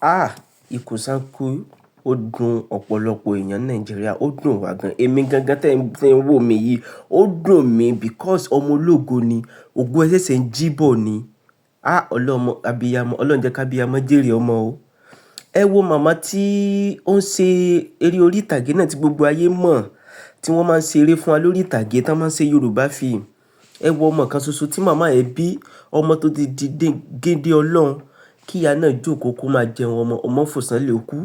Ah! Ikú Sanku ó dùn ọ̀pọ̀lọpọ̀ èèyàn Nàìjíríà, ó dùn wá gan. Èmi gangan tẹ́ ń wò mí yìí, ó dùn mí because ọmọ ológo ni, ògo ẹ ṣẹ̀ṣẹ̀ ń jí bọ̀ ni. Ah! Ọlọ́mọ abiyamọ, Ọlọ́run jẹ́ ká abiyamọ jèrè ọmọ o. Ẹ wo màmá tí ó ń ṣe eré orí ìtàgé náà tí gbogbo ayé mọ̀, tí wọ́n máa ń ṣe eré fún wa lórí ìtàgé, tí wọ́n máa ń ṣe Yorùbá film. Ẹ wo ọmọ kan ṣoṣo tí màmá ẹ bí, ọmọ tó ti di géńdé Ọlọ́run, kí ìyá náà jókòó kó máa jẹun ọmọ, ọmọ fò sánlẹ̀ ó kú.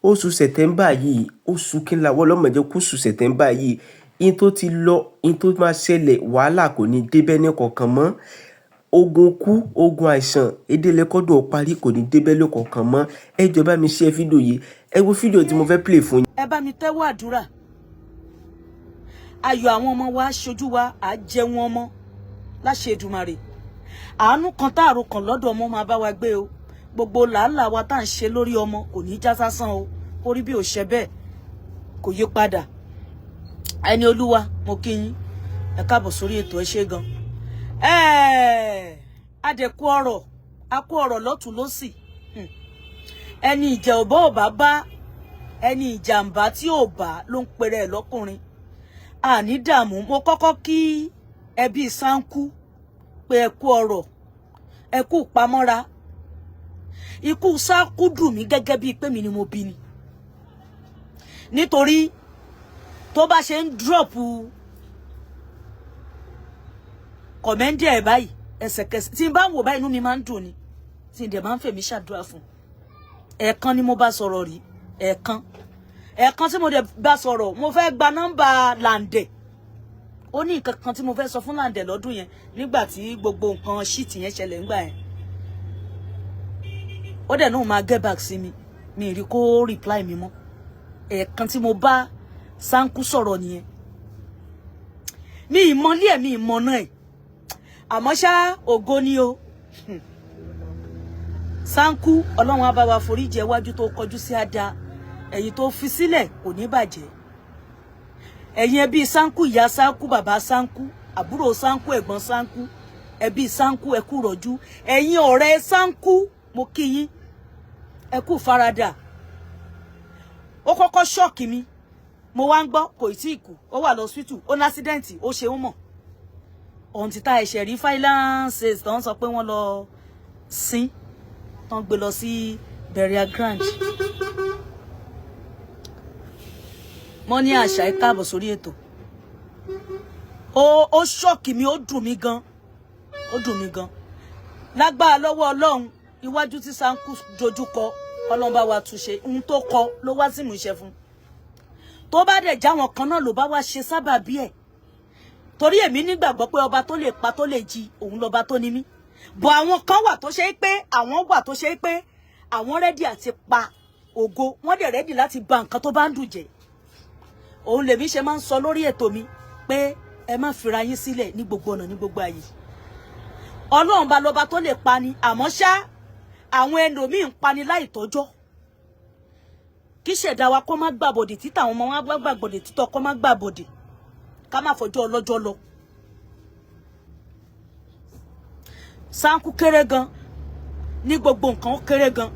Oṣù September yìí, oṣù kí n lawọ́ Ọlọ́run má jẹ́ kó oṣù September yìí, in tó ti lọ, in tó máa ṣẹlẹ̀, wàhálà kò ní dé bẹ́ẹ̀ ní kankan mọ́. Ogun kú, ogun àìsàn, edele kọ́dún ó parí kò ní dé bẹ́ẹ̀ lọ́kọ̀ọ̀kan mọ́. Ẹ jọ̀ọ́ bá mi share fídíò yìí. Ẹ wo fídíò tí mo fẹ́ play fún yín. Ẹ bá mi tẹ́wọ́ àdúrà. Ayọ̀ àwọn ọmọ wa ṣojú wa, à jẹun ọmọ láṣẹ Èdùmàrè. Àánú kan táàrò kan lọ́dọ̀ ọmọ máa bá wa gbé o. Gbogbo làálàá wa tá à ń ṣe lórí ọmọ kò ní já sásán o. Orí bí ò ṣe bẹ́ẹ̀ kò yí padà. Ẹni Olúwa, mo kí yín. Ẹ káàbọ̀ sórí ètò, ẹ ṣé gan. Adẹ̀kú ọ̀rọ̀, a kú ọ̀rọ̀ lọ́tún lọ́sì. Ẹni ìjà ò bá ò bá bá, ẹni ìjàmbá tí ò bá ló ń pèrè ẹ̀ lọ́kùnrin. Àní dààmú. Mo kọ́kọ́ kí ẹbí Sanku pé ẹ kú ọ̀rọ̀, ẹ kú pamọ́ra. Ikú Sanku dùn mí gẹ́gẹ́ bíi pé mi ni mo bí ni. Nítorí tó bá ṣe ń drop kọ̀mẹ́ndì ẹ̀ báyìí, ẹsẹ̀kẹsẹ̀ tí n bá ń wò báyìí, inú mi máa ń dùn ni, tí n dẹ̀ máa ń fèmí ṣàdúrà fún. Ẹ̀ẹ̀kan ni mo bá sọ̀rọ̀ rí, ẹ̀ẹ̀kan, ẹ̀ẹ̀kan tí mo dẹ̀ bá sọ̀rọ̀, mo fẹ́ gba nọ́mbà Làǹdẹ̀. Ó ní nǹkan kan tí mo fẹ́ sọ fún Làǹdẹ̀ lọ́dún yẹn nígbà tí gbogbo nǹkan shit yẹn ṣẹlẹ̀ ńgbà yẹn. Ó dẹ̀ náà máa get back sí mi, mi rí kó reply mi mọ́. Ẹ̀ẹ̀kan tí mo bá Sanku sọ̀rọ̀ nìyẹn. Mi ì mọlé ẹ̀, mi ì mọ náà ẹ̀, àmọ́ ṣá ògo ni o. Sanku, Ọlọ́run á bá wa foríjì iwájú tó kọjú sí àdá, ẹ̀yìn tó fi sílẹ̀ kò ní bàjẹ́. Ẹ̀yin ẹbí Sanku, ìyá Sanku, bàbá Sanku, àbúrò Sanku, ẹ̀gbọ́n Sanku, ẹbí Sanku, ẹ kú rọ̀jú. Ẹ̀yin ọ̀rẹ́ Sanku, mo kí yín, ẹ kú faradà. Ó kọ́kọ́ shock mi. Mo wá ń gbọ́ kò tí ì kú, ó wà lọ́sítù, ó ní accident, ó ṣe ń mọ̀ ohun tí tá ẹ̀ṣẹ̀ rí finance tó ń sọ pé wọ́n lọ sin, tó ń gbé lọ sí burial ground. Mo ní àṣà, ẹ káàbọ̀ sórí ètò. Ó ṣọ́ọ̀kì mi, ó dùn mí gan, ó dùn mí gan. Lágbára lọ́wọ́ Ọlọ́run, iwájú tí Sanku dojú kọ, Ọlọ́run bá wa túnṣe. Ohun tó kọ ló wá sí ìmúṣẹ fún. Tó bá dẹ̀ jáwọn kan náà ló bá wá ṣe sábàbí ẹ̀, torí èmi nígbàgbọ́ pé ọba tó lè pa tó lè jí, òun lọ́ba tó ní mí. Bọ̀ àwọn kan wà tó ṣe é pé àwọn wà tó ṣe é pé àwọn ready àti pa ògo, wọ́n dẹ̀ ready láti ba nǹkan tó bá ń dùn jẹ́. Òun lèmi ṣe máa ń sọ lórí ètò mi pé ẹ má fira yín sílẹ̀ ní gbogbo ọ̀nà, ní gbogbo àyè. Ọlọ́run bá lọ́ba tó lè pa ni, àmọ́ ṣá àwọn ẹlòmíì ń pani láì tọ́jọ́. Kí ṣẹ̀dá wa kó má gbàbọ̀dè, títà àwọn ọmọ wa gbàbọ̀dè, títọ́ kó má gbàbọ̀dè, ká má fọjọ́ ọlọ́jọ́ lọ. Sanku kéré gan ní gbogbo nǹkan, ó kéré gan,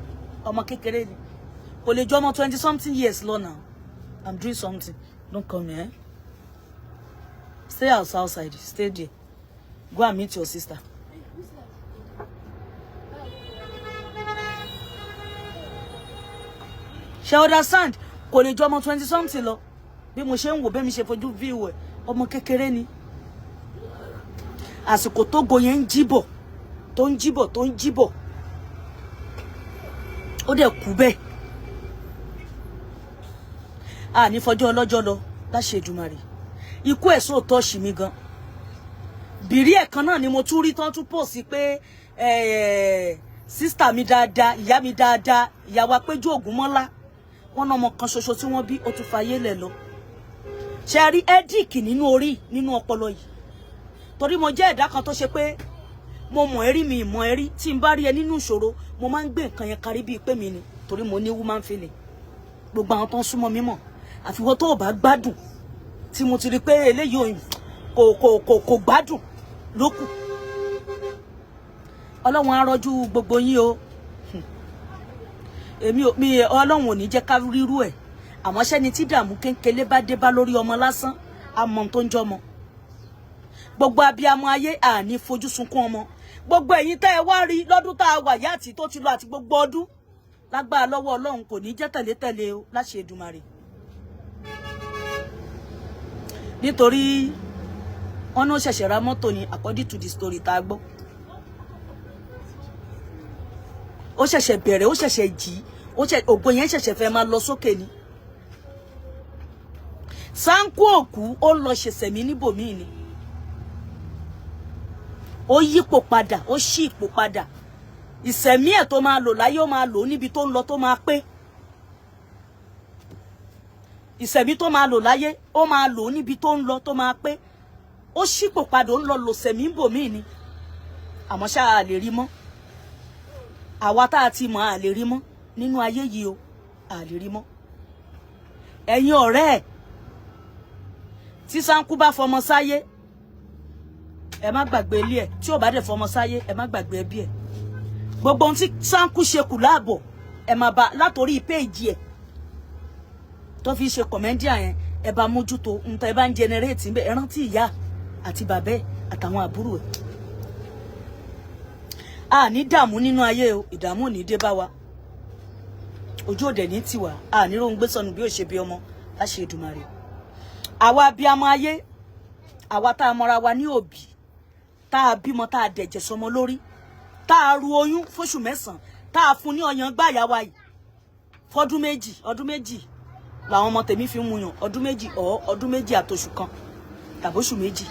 ọmọ kékeré ni, kò lè jọ ọmọ 20 something years lọ now. I'm doing something, don't come here. Stay outside, stay there, go and meet your sister. Ṣe understand? Kò lè jọ ọmọ 20 something lọ. Bí mo ṣe ń wò, bẹ́ẹ̀ mi ṣe fojú view ẹ̀, ọmọ kékeré ni. Àsìkò tó go yẹn ń jíbọ̀, tó ń jíbọ̀, tó ń jíbọ̀, ó dẹ̀ kú bẹ́ẹ̀. A ní fọjọ́ ọlọ́jọ́ lọ láṣẹ Èdùmàrè. Ikú ẹ̀ sóò tọ́ọ̀ṣì mi gan. Bìrí ẹ̀ kan náà ni mo tún rí tán tún pò sí pé sísítà mi dáadáa, ìyá mi dáadáa, ìyàwó Apéjú Ògúnmọ́lá, wọn náà ọmọ kan ṣoṣo tí wọ́n bí, ó tún fayé lẹ̀ lọ. Ṣe rí ẹ́díìkì nínú orí, nínú ọpọlọ yìí? Torí mo jẹ́ ẹ̀dá kan tó ṣe pé mo mọ̀ ẹ́rí, mi mọ̀ ẹ́rí. Tí n bá rí ẹ nínú ìṣòro, mo máa ń gbé nǹkan yẹn kárí bíi pé mi ni, torí mo ní woman feeling. Gbogbo àwọn tó ń súnmọ́ mi mọ̀, àfiwọ́ tó ò bá gbádùn, tí mo ti rí pé eléyìí kò gbádùn lókù. Ọlọ́run á rọ́jú gbogbo yín o. Èmi ò mi, Ọlọ́run ò ní jẹ́ ká rírú ẹ̀. Àmọ́ ṣẹ́ni tí dààmú kéńkélé bá dé bá lórí ọmọ lásán, àmọ́ tó ń jọmọ. Gbogbo abiyamọ ayé, àní fojú sunkún ọmọ. Gbogbo ẹ̀yin tẹ́ ẹ wá rí lọ́dún tá a wà yá àti tó ti lọ àti gbogbo ọdún, lágbára lọ́wọ́ Ọlọ́run, kò ní jẹ́ tẹ̀lé-tẹ̀lé o, láṣẹ Èdùmàrè. Nítorí wọn náà ṣẹ̀ṣẹ̀ ra mọ́tò ni, according to the story tá a gbọ́. Ó ṣẹ̀ṣẹ̀ bẹ̀rẹ̀, ó ṣẹ̀ṣẹ̀ jí, ó ṣe ògo yẹn ṣẹ̀ṣẹ̀ fẹ́ máa lọ sókè ni. Sáńkú òkú, ó lọ ṣẹ̀ṣẹ̀ mí níbòmíì ni. Ó yípo padà, ó ṣí ipò padà. Ìsẹ̀mí ẹ̀ tó máa lò láyé, ó máa lò níbi tó ń lọ tó máa pé. Ìsẹ̀mí tó máa lò láyé, ó máa lò níbi tó ń lọ tó máa pé. Ó ṣípò padà, ó ń lọ lò sẹ̀mí níbòmíì ni. Àmọ́ ṣá, a lè rí mọ́. Àwa tá a ti mọ̀, a lè rí mọ́ nínú ayé yìí o, a lè rí mọ́. Ẹ̀yin ọ̀rẹ́ ẹ̀, tí Sáńkú bá fọmọ sáyé, ẹ má gbàgbé ilé ẹ̀. Tí ò bá dẹ̀ fọmọ sáyé, ẹ má gbàgbé ẹbí ẹ̀. Gbogbo ohun tí Sáńkú ṣe kù láàbọ̀, ẹ má bá látòrí péèjì ẹ̀ tó fi ṣe comedian yẹn, ẹ bá mójútó nǹkan ẹ bá ń generate ńbẹ. Ẹ rántí ìyá àti bàbá ẹ àtàwọn àbúrò ẹ. A ní dààmú nínú ayé o, ìdààmú ò ní dé bá wa, ojú òde ní tiwa, a ní rohun gbé sọnù bí ó ṣe bí ọmọ, láṣẹ Èdùmàrè. Àwa abiyamọ ayé, àwa tá a mọra wa ní òbí, tá a bímọ, tá a dẹ̀jẹ̀ sọmọ lórí, tá a ru oyún fóṣù 9, tá a fún ní ọyàn gbáyà wa yìí fọdún 2. Ọdún 2 làwọn ọmọ tèmi fi ń muyàn, ọdún 2 ọ ọdún 2 àtoṣù kan tàbóṣù 2.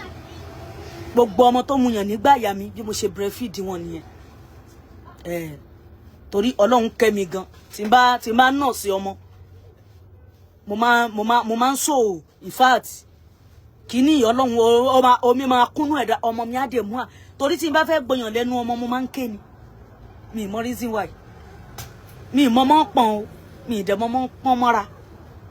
Gbogbo ọmọ tó muyàn nígbà yà mí, bí mo ṣe breastfeed wọn nìyẹn. Torí Ọlọ́run kẹ́ mi gan, tí n bá nà sí ọmọ, mo máa ń so. In fact, kíní Ọlọ́run, omi máa kúnnú ẹ̀dá ọmọ mi á dè mú à. Torí tí n bá fẹ́ gbọyàn lẹ́nu ọmọ, mo máa ń ké ni. Mi mọ reason why. Mi mọ mọ́ pọ̀n o, mi ì dẹ̀ mọ́ mọ́ pọ́n mọ́ra.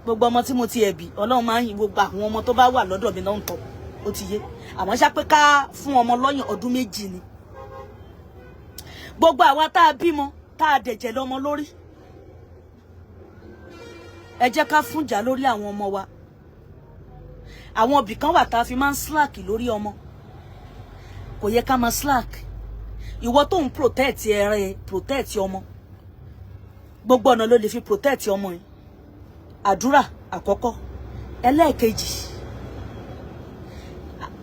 Gbogbo ọmọ tí mo ti ẹ̀bì, Ọlọ́run máa ń yin gbogbo àwọn ọmọ tó bá wà lọ́dọ̀ mi náà ń tọ́. Ó ti yé. Àmọ́ ṣá, pé ká fún ọmọ lọ́yàn, ọdún 2 ni. Gbogbo àwa tá a bímọ, tá a dẹ̀jẹ̀ lọ́mọ lórí, ẹ jẹ́ ká fúnjà lórí àwọn ọmọ wa. Àwọn ibì kan wà tá a fi máa ń slack lórí ọmọ, kò yẹ ká máa slack. Ìwọ tó ń protect ẹrẹ, protect ọmọ, gbogbo ọ̀nà ló lè fi protect ọmọ yìí. Àdúrà àkọ́kọ́. Ẹlẹ́ẹ̀kejì,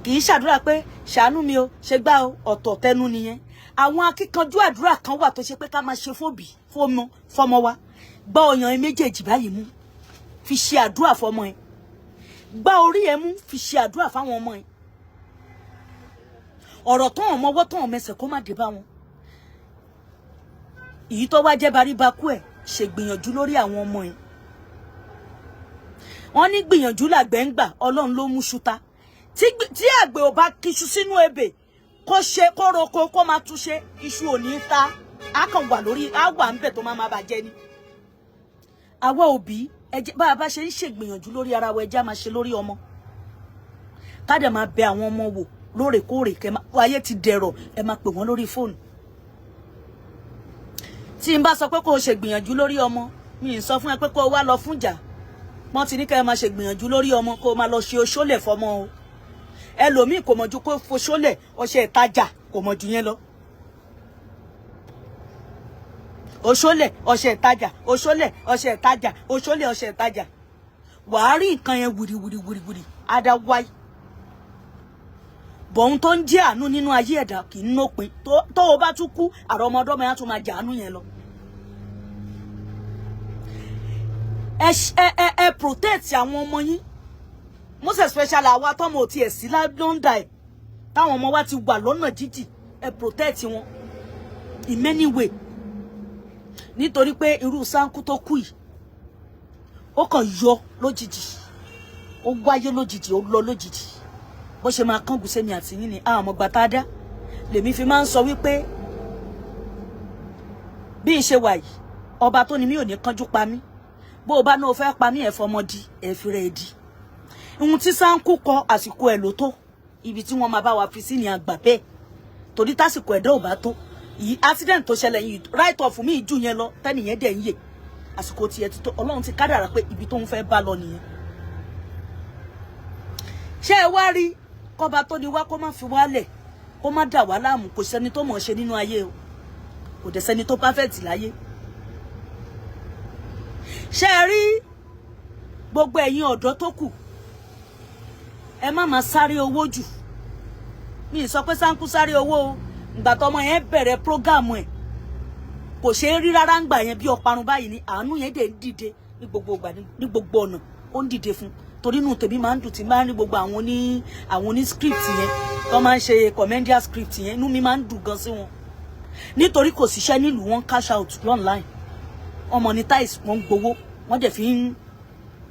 kì í ṣàdúrà pé ṣàánú mi o, ṣe gbá o, ọ̀tọ̀ tẹnu nìyẹn. Àwọn akíkanjú àdúrà kan wà tó ṣe pé ká máa ṣe fóbì fọmọ fọmọ wa. Gbá ọyàn ẹ méjèèjì báyìí mú, fi ṣe àdúrà fọmọ ẹ. Gbá orí ẹ mú, fi ṣe àdúrà fáwọn ọmọ ẹ. Ọ̀rọ̀ tó hàn mọ́wọ́, tó hàn mẹsẹ̀, kó má dé bá wọn. Èyí tó wá jẹ́ baríbakú ẹ̀, ṣe gbìyànjú lórí àwọn ọmọ ẹ̀. Wọ́n ní gbìyànjú làgbẹ̀ ń gbà, Ọlọ́run ló mú ṣúta. Tí àgbẹ̀ ò bá kíṣu sínú ebè, kó ṣe kó roko, kó máa túnṣe, iṣu ò ní ta, á kàn wà lórí, á wà ń bẹ̀ tó máa máa bàjẹ́ ni. Àwa òbí, ẹ jẹ́ bá a bá ṣe ń ṣègbìyànjú lórí ara wa, ẹ jẹ́ á máa ṣe lórí ọmọ. Ká dẹ̀ máa bẹ àwọn ọmọ wò lóòrèkóòrè. Kẹ máa ayé ti dẹ̀rọ̀, ẹ máa pè wọ́n lórí fóònù. Tí n bá sọ pé kó o ṣègbìyànjú lórí ọmọ, mi ì sọ fún ẹ pé kó o wá lọ fúnjà. Wọ́n ti ní ká ẹ máa ṣègbìyànjú lórí ọmọ, kó o máa lọ ṣe oṣólẹ̀ fọmọ o. Ẹlòmíì kò mọ̀jú kó foṣólẹ̀, ọṣẹ ìtajà, kò mọ̀jú yẹn lọ. Oṣólẹ̀, ọṣẹ ìtajà, oṣólẹ̀, ọṣẹ ìtajà, oṣólẹ̀, ọṣẹ ìtajà. Wàá rí nǹkan yẹn wìrìwìrìwìrì ada wáyé. Bọ̀hún tó ń jẹ́ àánú nínú ayé ẹ̀dá kì í nópin. Tó o bá tún kú, àrọ́mọdọ́mọ yẹn á tún máa jàánú yẹn lọ. Ẹ protect àwọn ọmọ yín, most especially àwa tọmọ ò tiẹ̀ sí lọ́ndà ẹ̀, táwọn ọmọ wa ti wà lọ́nà jíjì. Ẹ protect wọn in many way, nítorí pé irú Sáńkú tó kú yìí, ó kàn yọ lójijì, ó wáyé lójijì, ó lọ lójijì. Bó ṣe máa kángun sẹ́mi àti yín ni àwọn ọmọ gbà tá a dá. Lèmi fi máa ń sọ wípé bí n ṣe wà yìí, ọba tó ní mi ò ní kánjú pa mí. Bó o bá náà fẹ́ pa mí, ẹ̀ fọmọ di ẹ̀ fi rẹ̀ di ohun tí Sáńkú kọ, àsìkò ẹ̀ ló tó. Ibi tí wọ́n máa bá wa fi sí ni àgbà bẹ́ẹ̀, torí tásìkò ẹ̀dá ò bá tó yìí, accident tó ṣẹlẹ̀ yìí, write off mi jù yẹn lọ, tẹ́nìyẹn dẹ̀ ń yè. Àsìkò tiẹ̀ ti tó. Ọlọ́run ti kádàrá pé ibi tó ń fẹ́ bá lọ nìyẹn. Ṣé ẹ wá rí, kọba tó ní wá, kó má fi wálẹ̀, kó má dà wá láàmú. Kò sẹ́ni tó mọ̀ ọ́ ṣe nínú ayé o, kò dẹ̀ sẹ́ni tó perfect láyé. Ṣé ẹ rí gbogbo ẹ̀yin ọ̀dọ́ tó kù, ẹ má máa sáré owó jù. Mi ì sọ pé Sáńkú sáré owó o. Ìgbà tọmọ yẹn bẹ̀rẹ̀ program ẹ̀, kò ṣeé rí rárá. Ń gbà yẹn, bí ọparun báyìí ni. Àánú yẹn dẹ̀ ń dìde ní gbogbo ìgbà, ní gbogbo ọ̀nà, ó ń dìde fún, torí inú tèmi máa ń dùn tí máa ń rí gbogbo àwọn oní script yẹn tó máa ń ṣe comedian script yẹn. Inú mi máa ń dùn gan sí wọn, nítorí kò síṣẹ́ nílùú, wọn cash out online, wọn monetize, wọn ń gbowó, wọ́n dẹ̀ fi ń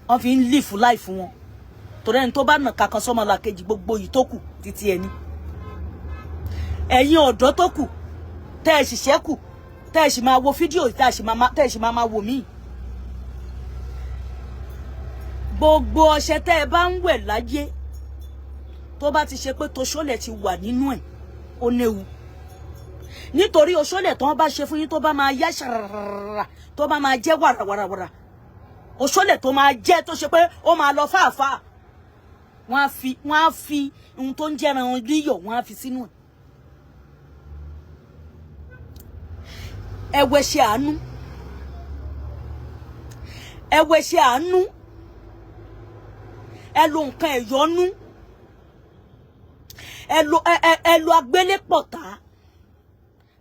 wọ́n fi ń live life wọn. Torí ẹni tó bá nà kankan sọ́mọ làkejì, gbogbo yìí tó kù títí ẹni. Ẹ̀yin ọ̀dọ́ tó kù, tẹ́ ẹ sì ṣẹ́kù, tẹ́ ẹ sì máa wo fídíò, tẹ́ ẹ sì máa máa wò míì, gbogbo ọṣẹ tẹ́ ẹ bá ń wẹ̀ láyé, tó bá ti ṣe pé toṣólẹ̀ ti wà nínú ẹ̀, ó léwu, nítorí oṣólẹ̀ tó ń bá ṣe fún yín, tó bá máa yá ṣàràràrà, tó bá máa jẹ́ wàràwàràwàrà, oṣólẹ̀ tó máa jẹ́, tó ṣe pé ó máa lọ fáàfáà, wọ́n á fi ohun tó ń jẹ́ran níyọ̀, wọ́n á fi sínú ẹ̀. Ẹwẹ́ ṣe àánú, ẹwẹ́ ṣe àánú, ẹ lo nǹkan ẹ̀yọ́nú, ẹ lo ẹ ẹ ẹ lo agbélépọ̀tà.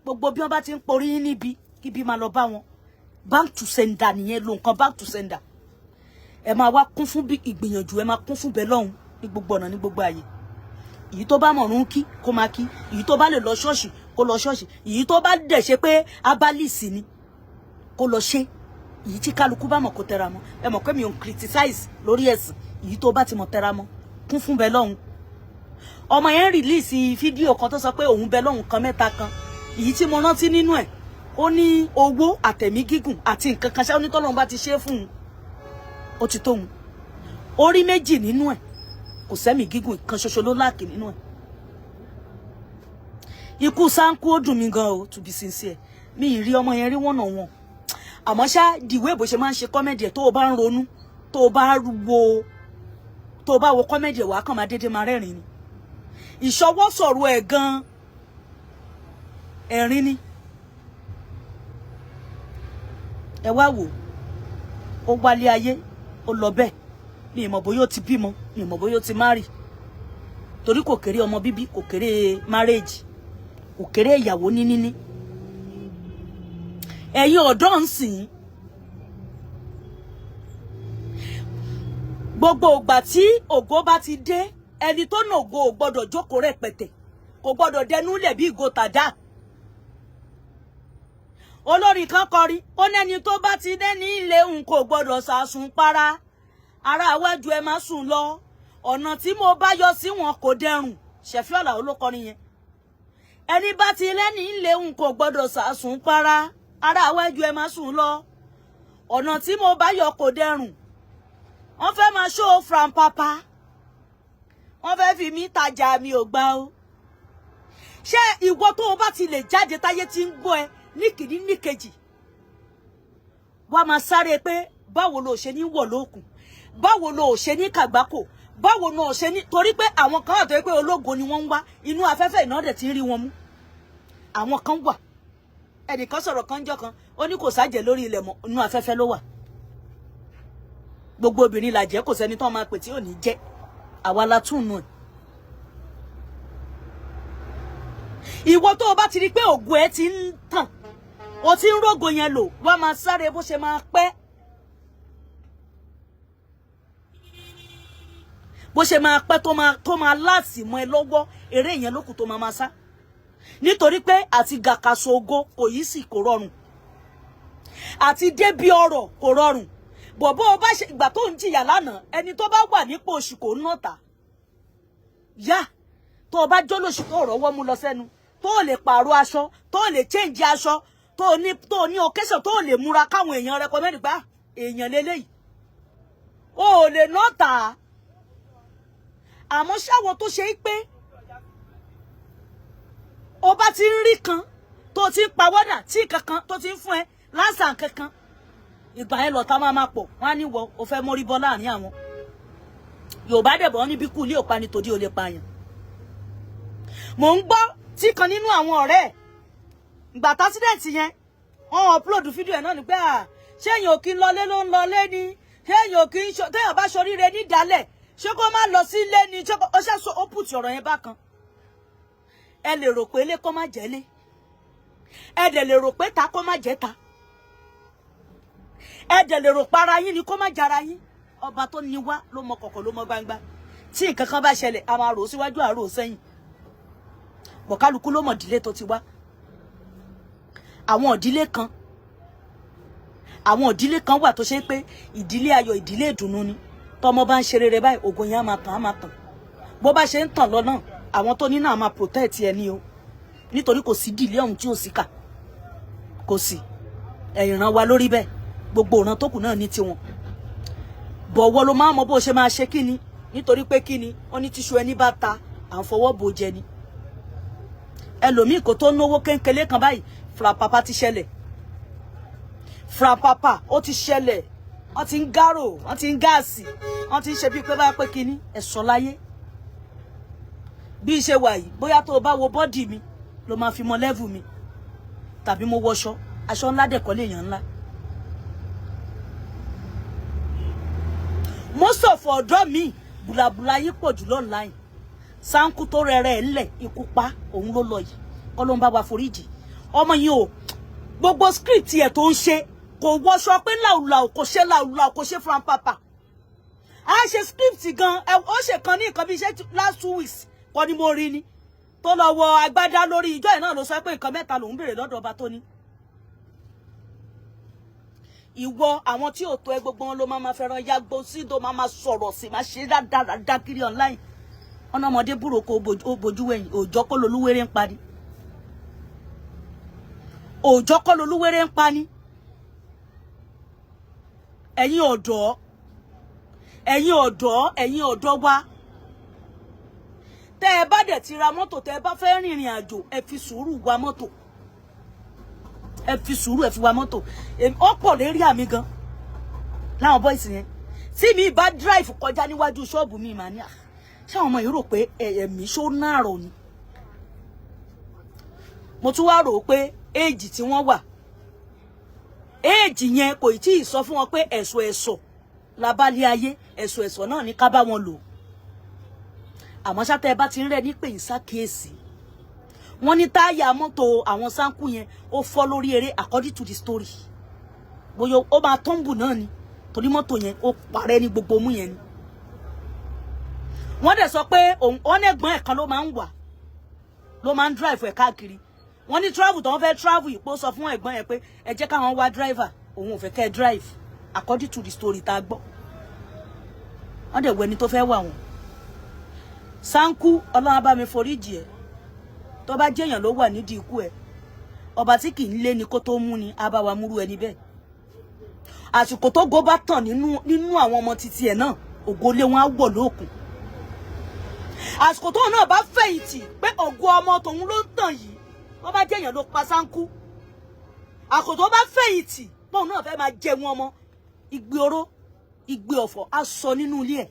Gbogbo bí wọ́n bá ti ń porí yín níbi kíbi, máa lọ bá wọn. Back to sender nìyẹn. Lo nǹkan back to sender. Ẹ máa wá kún fún bí ìgbìyànjú, ẹ máa kún fún bẹ́ẹ̀ lọ́hùn ní gbogbo ọ̀nà, ní gbogbo àyè. Èyí tó bá mọ̀rún kí, kó máa kí. Èyí tó bá lè lọ ṣọ́ọ̀ṣì, kó lọ ṣọ́ọ̀ṣì. Èyí tó bá dẹ̀ ṣe pé abalìsì ni, kó lọ ṣe. Èyí tí kálukú bá mọ̀, kó tẹra mọ́. Ẹ mọ̀ pé mi ò ń criticize lórí ẹ̀sìn. Èyí tó bá ti mọ̀, tẹra mọ́, kún fún bẹ́ẹ̀ lọ́hùn. Ọmọ yẹn release fídíò kan tó sọ pé òun bẹ lọ́hùn kan mẹ́ta kan. Èyí tí mo rántí nínú ẹ̀, ó ní owó, àtẹ̀mí gígùn àti nǹkan kan ṣá. Ó ní tọ́lọ́run bá ti ṣe é fún un, ó ti tóun. Orí méjì nínú ẹ̀, kò sẹ́mì gígùn, kan ṣoṣo ló lack nínú ẹ̀. Ikú Sáńkú, ó dùn mí gan o. To be sincere, mi ì rí ọmọ yẹn rí wọ́nà wọn, àmọ́ ṣá, dìwé bó ṣe máa ń ṣe comedy ẹ̀, tó o bá ń ronú, tó o bá wo comedy ẹ̀, wàá kàn máa dédé máa rẹ́rìn ni. Ìṣọwọ́ sọ̀rọ̀ ẹ̀ gan, ẹ̀rín ni. Ẹ wá wò ó, wálé ayé, ó lọ bẹ́ẹ̀. Mi ì mọ̀ bóyá ó ti bímọ, mi ì mọ̀ bóyá ó ti marry, torí kò kéré ọmọ bíbí, kò kéré marriage, kò kéré ìyàwó níníní. Ẹ̀yin ọ̀dọ́ ń sìn, gbogbo ìgbà tí ògo bá ti dé, ẹni tó nàgó ò gbọ́dọ̀ jókòó rẹpẹtẹ, kò gbọ́dọ̀ dẹnúlẹ̀ bí ìgò tàdá. Olórin kan kọrin, ó nẹ́ni tó bá ti dé ní ilé òun kò gbọ́dọ̀ sàsùn para. Ará iwájú, ẹ má sùn lọ, ọ̀nà tí mo bá yọ sí wọn kò dẹrùn. Ṣẹ̀fí Àlàó ló kọrin yẹn. Ẹni bá ti lẹ́ni ilé òun kò gbọ́dọ̀ sàsùn para. Ará iwájú, ẹ má sùn lọ, ọ̀nà tí mo bá yọ kò dẹrùn. Wọ́n fẹ́ máa ṣó fran papa, wọ́n fẹ́ fi mí tajà, mi ò gbà o. Ṣé ìwọ tó o bá ti lè jáde, táyé tí ń gbọ́ ẹ ní kìíní, ní kejì, wàá máa sáré pé báwo lo ṣe ní wọ̀ lókun, báwo lo ṣe ní kàgbákò, báwo lo ṣe ní, torí pé àwọn kan wà tó yẹ pé ológo ni wọ́n ń wá inú afẹ́fẹ́ iná dẹ̀ ti ń rí wọn mú. Àwọn kan wà, ẹnìkan sọ̀rọ̀ kan jọ́ kan, ó ní kò sájẹ́ lórí ilẹ̀ mọ́, inú afẹ́fẹ́ ló wà. Gbogbo obìnrin làjẹ́, kò sẹ́ni tó máa pè tí ò ní jẹ́. Àwa la tún nù ẹ̀. Ìwọ tó o bá ti rí pé ògo ẹ ti ń tàn, o ti ń rógo yẹn lò, wá máa sáré bó ṣe máa pẹ́, bó ṣe máa pẹ́, tó máa láàsì mọ́ ẹ lọ́wọ́. Eré yẹn lókù tó máa máa sá, nítorí pé àti gàkàsọ ògo kò yí sì kò rọrùn, àti débi ọrọ̀ kò rọrùn. Bọ̀bọ́ o bá ṣe ìgbà tó ń jìyà lánàá, ẹni tó bá wà nípò oṣù kò ń nàta yá. Tó o bá jólóṣù, tó rọ́wọ́ mú lọ sẹ́nu, tó o lè pààrọ̀ aṣọ, tó o lè change aṣọ, tó o ní occasion, tó o lè múra káwọn èèyàn recommend gbá èèyàn lélẹ́yìí, o ò lè nọ́ta. Àmọ́ ṣáwọn tó ṣe é pé o bá ti ń rí kan tó ti ń pawọ́dà tí kankan tó ti ń fún ẹ lásà kankan, Ìgbà yẹn lọ́ta máa máa pọ̀. Wọ́n á ní wọ o fẹ́ mórí bọ́ láàrin àwọn. Yorùbá dẹ̀ bọ́ níbi kú ilé òpa ni tòdí ò lè pààyàn. Mò ń gbọ́ tí kan nínú àwọn ọ̀rẹ́ ẹ̀, ìgbà t'accident yẹn, wọ́n upload fídíò ẹ̀ náà ní pé à, ṣé èèyàn ò kí ń lọlé ló ń lọlé ni? Ṣé èèyàn ò kí ń téèyàn bá ṣoríire nídàálẹ̀, ṣé kó má lọ sí ilé ni? Ṣé kó ó ṣe sọ ó pùtì ọ̀rọ̀ yẹn bákan. Ẹ lè rò pé ilé kó má jẹ́ lé, ẹ dẹ̀ lè rò pé ta kó má jẹ́ ta, ẹ dẹ̀ lè rò pé ara yín ni kó má jara yín. Ọba tó ní wá ló mọ kọ̀kọ̀, ló mọ gbangba. Tí nǹkan kan bá ṣẹlẹ̀, a máa rò ó síwájú, àrò ó sẹ́yìn bọ̀. Kálukú ló mọ̀ ìdílé tó ti wá. Àwọn ìdílé kan wà tó ṣe pé ìdílé ayọ̀, ìdílé ìdùnnú ni. Tọmọ bá ń ṣe rere báyìí, ògo yẹn á máa tàn, á máa tàn. Bó bá ṣe ń tàn lọ náà, àwọn tó ní náà máa protect ẹni o, nítorí kò sí ìdílé ọ̀hún tí ò sí kà, kò sí ẹ̀yìnrán wa lórí bẹ́ẹ̀. Gbogbo ìran tó kù náà ní tiwọn. Bọ̀wọ́ ló máa mọ bó ṣe máa ṣe kíni, nítorí pé kíni wọ́n ní tíṣu ẹni bá ta, à ń fọwọ́ bò jẹ ni. Ẹlòmíì kò tó náwó kéńkélé kan báyìí, frapapa ti ṣẹlẹ̀, frapapa ó ti ṣẹlẹ̀. Wọ́n ti ń gárò, wọ́n ti ń gáàsì, wọ́n ti ń ṣe bíi pé bá pé kíní ẹ̀sọ́ láyé. Bí ṣe wà yìí, bóyá tó o bá wo body mi ló máa fi mọ level mi, tàbí mo wọṣọ, aṣọ ńlá dẹ̀kọ́ lèèyàn ńlá. Most of ọ̀dọ́ mi, bùlàbùlà yín pọ̀ jù online. Sáńkú tó rẹrẹ ẹ̀ ńlẹ̀, ikú pa òun ló lọ yìí. Kọ́ ló ń bá wa foríjì ọmọ yìí o. Gbogbo script ẹ̀ tó ń ṣe, kò wọṣọ pé làwùlàwù, kò ṣe làwùlàwù, kò ṣe frampapa. A ṣe script gan, ó ṣe kan ní nǹkan bí iṣẹ́ last 2 weeks kọ́ ni mo rí ni tó lọ wọ agbádá lórí ìjọ ẹ̀ náà, ló sọ pé nǹkan mẹ́ta lòún béèrè lọ́dọ̀ ọba tó ní. Ìwọ, àwọn tí ò tó ẹ, gbogbo wọn ló máa ma fẹ́ràn yàgbó sí, tó máa ma sọ̀rọ̀ sí, máa ṣe dáadáa kiri online. Ọ̀nà ọmọdé búrò kó ó bojú wẹ̀yìn. Òòjọ́ kọ́ lolúwéré ń pa ni, òòjọ́ kọ́ lolúwéré ń pa ni. Ẹ̀yin ọ̀dọ́, ẹ̀yin ọ̀dọ́, ẹ̀yin ọ̀dọ́ wa, tẹ́ ẹ bá dẹ̀ ti ra mọ́tò, tẹ́ ẹ bá fẹ́ rìnrìn àjò, ẹ fi sùúrù wa mọ́tò, ẹ fi sùúrù, ẹ fi wa mọ́tò. Ó pọ̀ lérí àmì gan láwọn boys yẹn. Tí mi bá drive kọjá níwájú ṣọ́ọ̀bù mi, màá ní à, ṣé àwọn ọmọ yìí rò pé ẹ̀mí ṣó náàrọ̀ ni? Mo tún wá rò ó pé age tí wọ́n wà, age yẹn kò tí ì sọ fún wọn pé ẹ̀sọ̀ ẹ̀sọ̀ labálé ayé, ẹ̀sọ̀ ẹ̀sọ̀ náà ní ká bá wọn lò. Àmọ́ ṣá, tẹ́ ẹ bá ti ń rẹ̀ ní pé ìsákèésí, wọ́n ní táyà mọ́tò àwọn sáńkù yẹn ó fọ́ lórí eré. According to the story, bóyá ó máa tumble náà ni, torí mọ́tò yẹn ó parẹ́ ní gbogbo mú yẹn ni. Wọ́n dẹ̀ sọ pé òun wọ́n ní ẹ̀gbọ́n ẹ̀ kan ló máa ń wà, ló máa ń drive ẹ̀ káàkiri. Wọ́n ní travel tó wọ́n fẹ́ travel yìí, pé ó sọ fún ẹ̀gbọ́n ẹ̀ pé ẹ jẹ́ káwọn wá driver, òun ò fẹ́ kẹ́ ẹ drive, according to the story tá a gbọ́. Wọ́n dẹ̀ wọ ẹni tó fẹ́ wà wọ́n. Sáńkú, Ọlọ́run á bá mi foríjì ẹ̀. Tó bá jẹ́yàn ló wà nídìí ikú ẹ̀, ọba tí kì í lé ni kó tó mú ni, á bá wa múrú ẹni bẹ́ẹ̀. Àsìkò tó go bá tàn nínú àwọn ọmọ títí ẹ̀ náà, ògo lé wọn á wọ̀ lóòkùn. Àsìkò tóun náà bá fẹ̀yìntì pé ògo ọmọ tòun ló ń tàn yìí, wọ́n bá jẹ́yàn ló pa Sáńkú, àsìkò tó bá fẹ̀yìntì bóun náà fẹ́ máa jẹun ọmọ, igbe oró, igbe ọ̀fọ̀ á sọ nínú ilé ẹ̀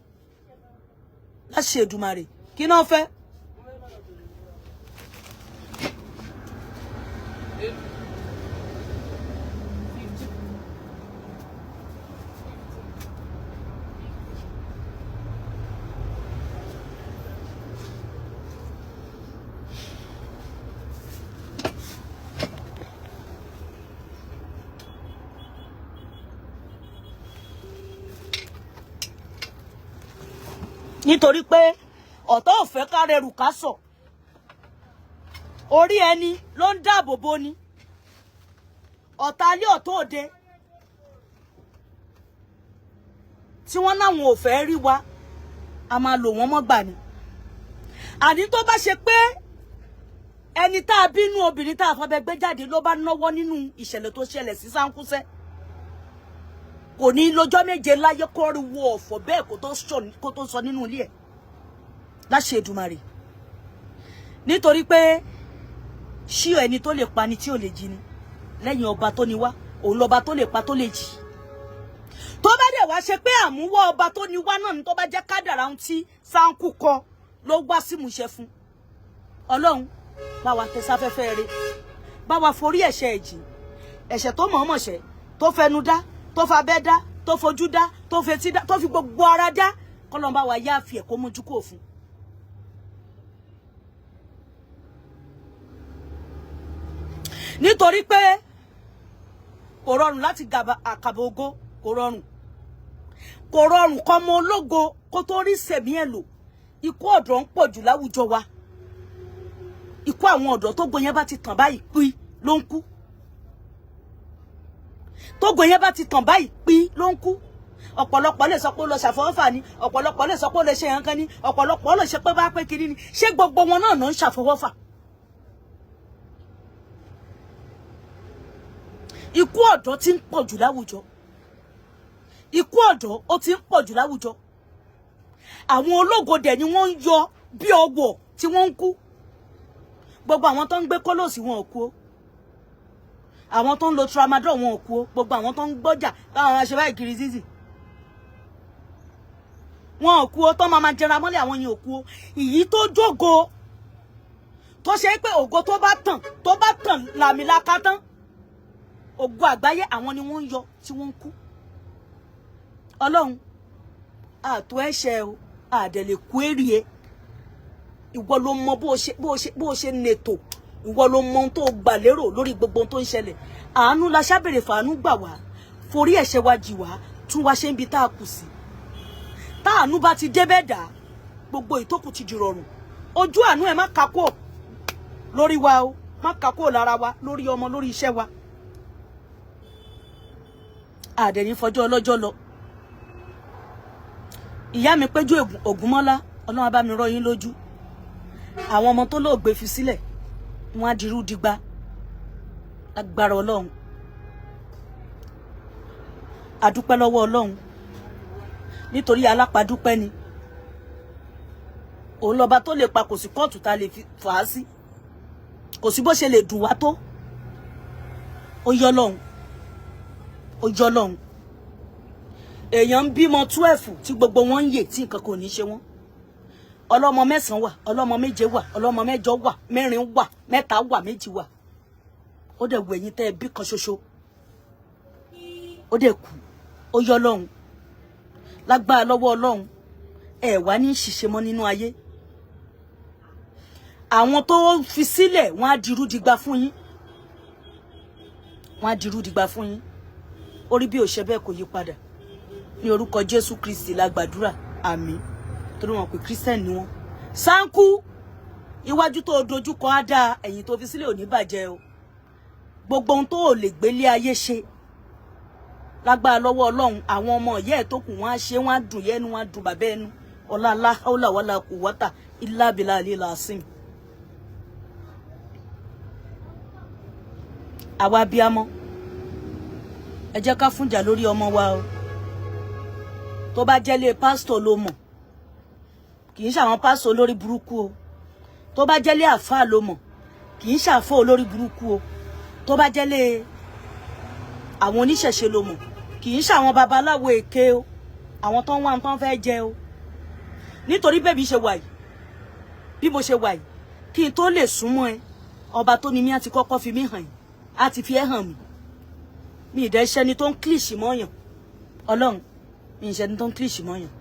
láṣẹ Èdùmàrè. Kí náà fẹ́. Nítorí pé ọ̀tọ̀ ò fẹ́ ká rẹrù ká sọ, orí ẹni ló ń dáàbò bo ni. Ọ̀tá alẹ́, ọ̀tọ̀ òde tí wọ́n náwọn ò fẹ́ rí wa, a máa lò wọ́n mọ́gbà ni. Àní tó bá ṣe pé ẹni tá a bínú, obìnrin tá a fọbẹ gbé jáde ló bá náwó nínú ìṣẹ̀lẹ̀ tó ṣẹlẹ̀ sí Sáńkúsẹ́, kò ní lọ́jọ́ 7 láyé kó rí wo ọ̀fọ̀ bẹ́ẹ̀ kó tó sọ nínú ilé ẹ̀ láṣẹ Èdùmàrè. Nítorí pé ṣí ẹni tó lè pani tí ò lè jí ni lẹ́yìn ọba tó ní wá, òun lọ́ba tó lè pa tó lè jì. Tó bá dẹ̀ wá ṣe pé àmúwọ́ ọba tó ní wá náà ni, tó bá jẹ́ kádàrá ohun tí Sanku kọ ló wá sí ìmúṣẹ fún, Ọlọ́run bá wa tẹ sáfẹ́fẹ́ rẹ̀, bá wa forí ẹ̀ṣẹ̀ ẹ̀jì, ẹ̀ṣẹ̀ tó mọ̀ọ́mọ̀ ṣẹ̀, tó fẹnu dá, tó fabẹ́ dá, tó fojú dá, tó fetí dá, tó fi gbogbo ara dá, kọ́lọ́n bá wa yáàfì ẹ̀, kó mójú kò fún. Nítorí pé kò rọrùn láti gàba àkàbà ògo, kò rọrùn, kò rọrùn kọ́mọ ológo kó tó rí sẹ̀mí ẹ̀ lò. Ikú ọ̀dọ́ ń pọ̀ jù láwùjọ wa. Ikú àwọn ọ̀dọ́ tó gbọ́ yẹn bá ti tàn báyìí, pí ló ń kú. Tógo yẹn bá ti tàn báyìí, pí ló ń kú. Ọ̀pọ̀lọpọ̀ lè sọ pé ó lọ ṣàfọwọ́fà ni, ọ̀pọ̀lọpọ̀ lè sọ pé ó lè ṣe nǹkan ni, ọ̀pọ̀lọpọ̀ lè ṣe pé bá pé kiri ni. Ṣé gbogbo wọn náà náà ń ṣàfọwọ́fà? Ikú ọ̀dọ́ ti ń pọ̀ jù láwùjọ. Ikú ọ̀dọ́ ó ti ń pọ̀ jù láwùjọ. Àwọn ológo dẹ̀ ni wọ́n ń yọ bí ọwọ̀ tí wọ́n ń kú. Gbogbo àwọn tó ń gbé kólòsì wọn ò kú o, àwọn tó ń lo tramadol wọn ò kú o, gbogbo àwọn tó ń gbọ́jà táwọn aṣọ báyìí kiri sísì wọn ò kú o, tó máa ma jẹra mọ́lẹ̀ àwọn yẹn ò kú o. Ìyí tó jógo, tó ṣe pé ògo tó bá tàn, tó bá tàn làmìlaka tán, ògo àgbáyé, àwọn ni wọ́n ń yọ tí wọ́n ń kú. Ọlọ́run, àtò ẹ̀ṣẹ̀ o, àdẹ̀lẹ̀ kú èrè e. Ìwọ ló mọ bó ṣe nètò, ìwọ ló mọ ohun tó gbà lérò lórí gbogbo ohun tó ń ṣẹlẹ̀. Àánú la ṣàbèrè, fàánú gbà wá, forí ẹ̀ṣẹ̀ wa jì wá, tún wá ṣe ń bi tá a kù sí. Táànú bá ti débẹ̀ dà, gbogbo ìtókù ti di rọrùn. Ojú àánú ẹ̀ má kakó lórí wa o, má kakó lára wa, lórí ọmọ, lórí iṣẹ́ wa. Àdẹ̀ní fọjọ́ ọlọ́jọ́ lọ. Ìyá mi Péjú Ògúnmọ́lá, Ọlọ́run á bá mi rọ́ yín lójú. Àwọn ọmọ tó lóògbé fi sílẹ̀, wọn á dirú digba agbára Ọlọ́run. Àdúpẹ́ lọ́wọ́ Ọlọ́run, nítorí alápàdúpẹ́ ni òun lọ́ba tó lè pa. Kò sí kóòtù tá a lè fà á sí, kò sí bó ṣe lè dùn wá tó. Ó yọ Ọlọ́run, ó yọ Ọlọ́run. Èèyàn ń bímọ 12 tí gbogbo wọn ń yè, tí nǹkan kò ní ṣe wọ́n. Ọlọ́mọ 9 wà, ọlọ́mọ 7 wà, ọlọ́mọ 8 wà, 4 wà, 3 wà, 2 wà. Ó dẹ̀ wù ẹ̀yin tẹ́ ẹ bí kan ṣoṣo, ó dẹ̀ kú. Ó yọ Ọlọ́run. Lágbára lọ́wọ́ Ọlọ́run, ẹ wá ní ṣìṣe mọ́ nínú ayé. Àwọn tó fi sílẹ̀, wọ́n á dirú digba fún yín, wọ́n á dirú digba fún yín. Orí bí ò ṣe bẹ́ẹ̀, kò yí padà. Ní orúkọ Jésù Kristi la gbàdúrà, àmín. Torí wọn pé Christian ni wọn. Sáńkú, iwájú tó dojú kọ á dáa, ẹ̀yìn tó fi sílẹ̀ ò ní bàjẹ́ o. Gbogbo ohun tó ò lè gbélé ayé ṣe, lágbára lọ́wọ́ Ọlọ́run, àwọn ọmọ ìyá ẹ̀ tó kù, wọ́n á ṣe, wọ́n á dùn yẹnu, wọ́n á dùn bàbá ẹnu. Ọlá aláhàólà wàlà kù wátà ilá abilà àlè làásìm. Àwa abiyamọ, ẹ jẹ́ ká fúnjà lórí ọmọ wa o. Tó bá jẹ́lé pásítọ̀ ló mọ̀, kì í ṣàwọn pásítọ̀ olórí burúkú o. Tó bá jẹ́lé àfáà ló mọ̀, kì í ṣàfọ́ olórí burúkú o. Tó bá jẹ́lé àwọn oníṣẹ̀ṣe ló mọ̀, kì í ṣàwọn babaláwo èké o, àwọn tó ń wá tó ń fẹ́ jẹ o. Nítorí bẹ́ẹ̀ bí ṣe wà yìí, bí mo ṣe wà yìí, kí n tó lè súnmọ́ ẹ, ọba tó ní mí á ti kọ́kọ́ fi mí hàn yìí, á ti fi ẹ́ hàn mí. Mi ì dẹ́ ṣẹni tó ń kílìṣì mọ́yàn. Ọlọ́run, mi ì ṣẹni tó ń kílìṣì mọ́yàn.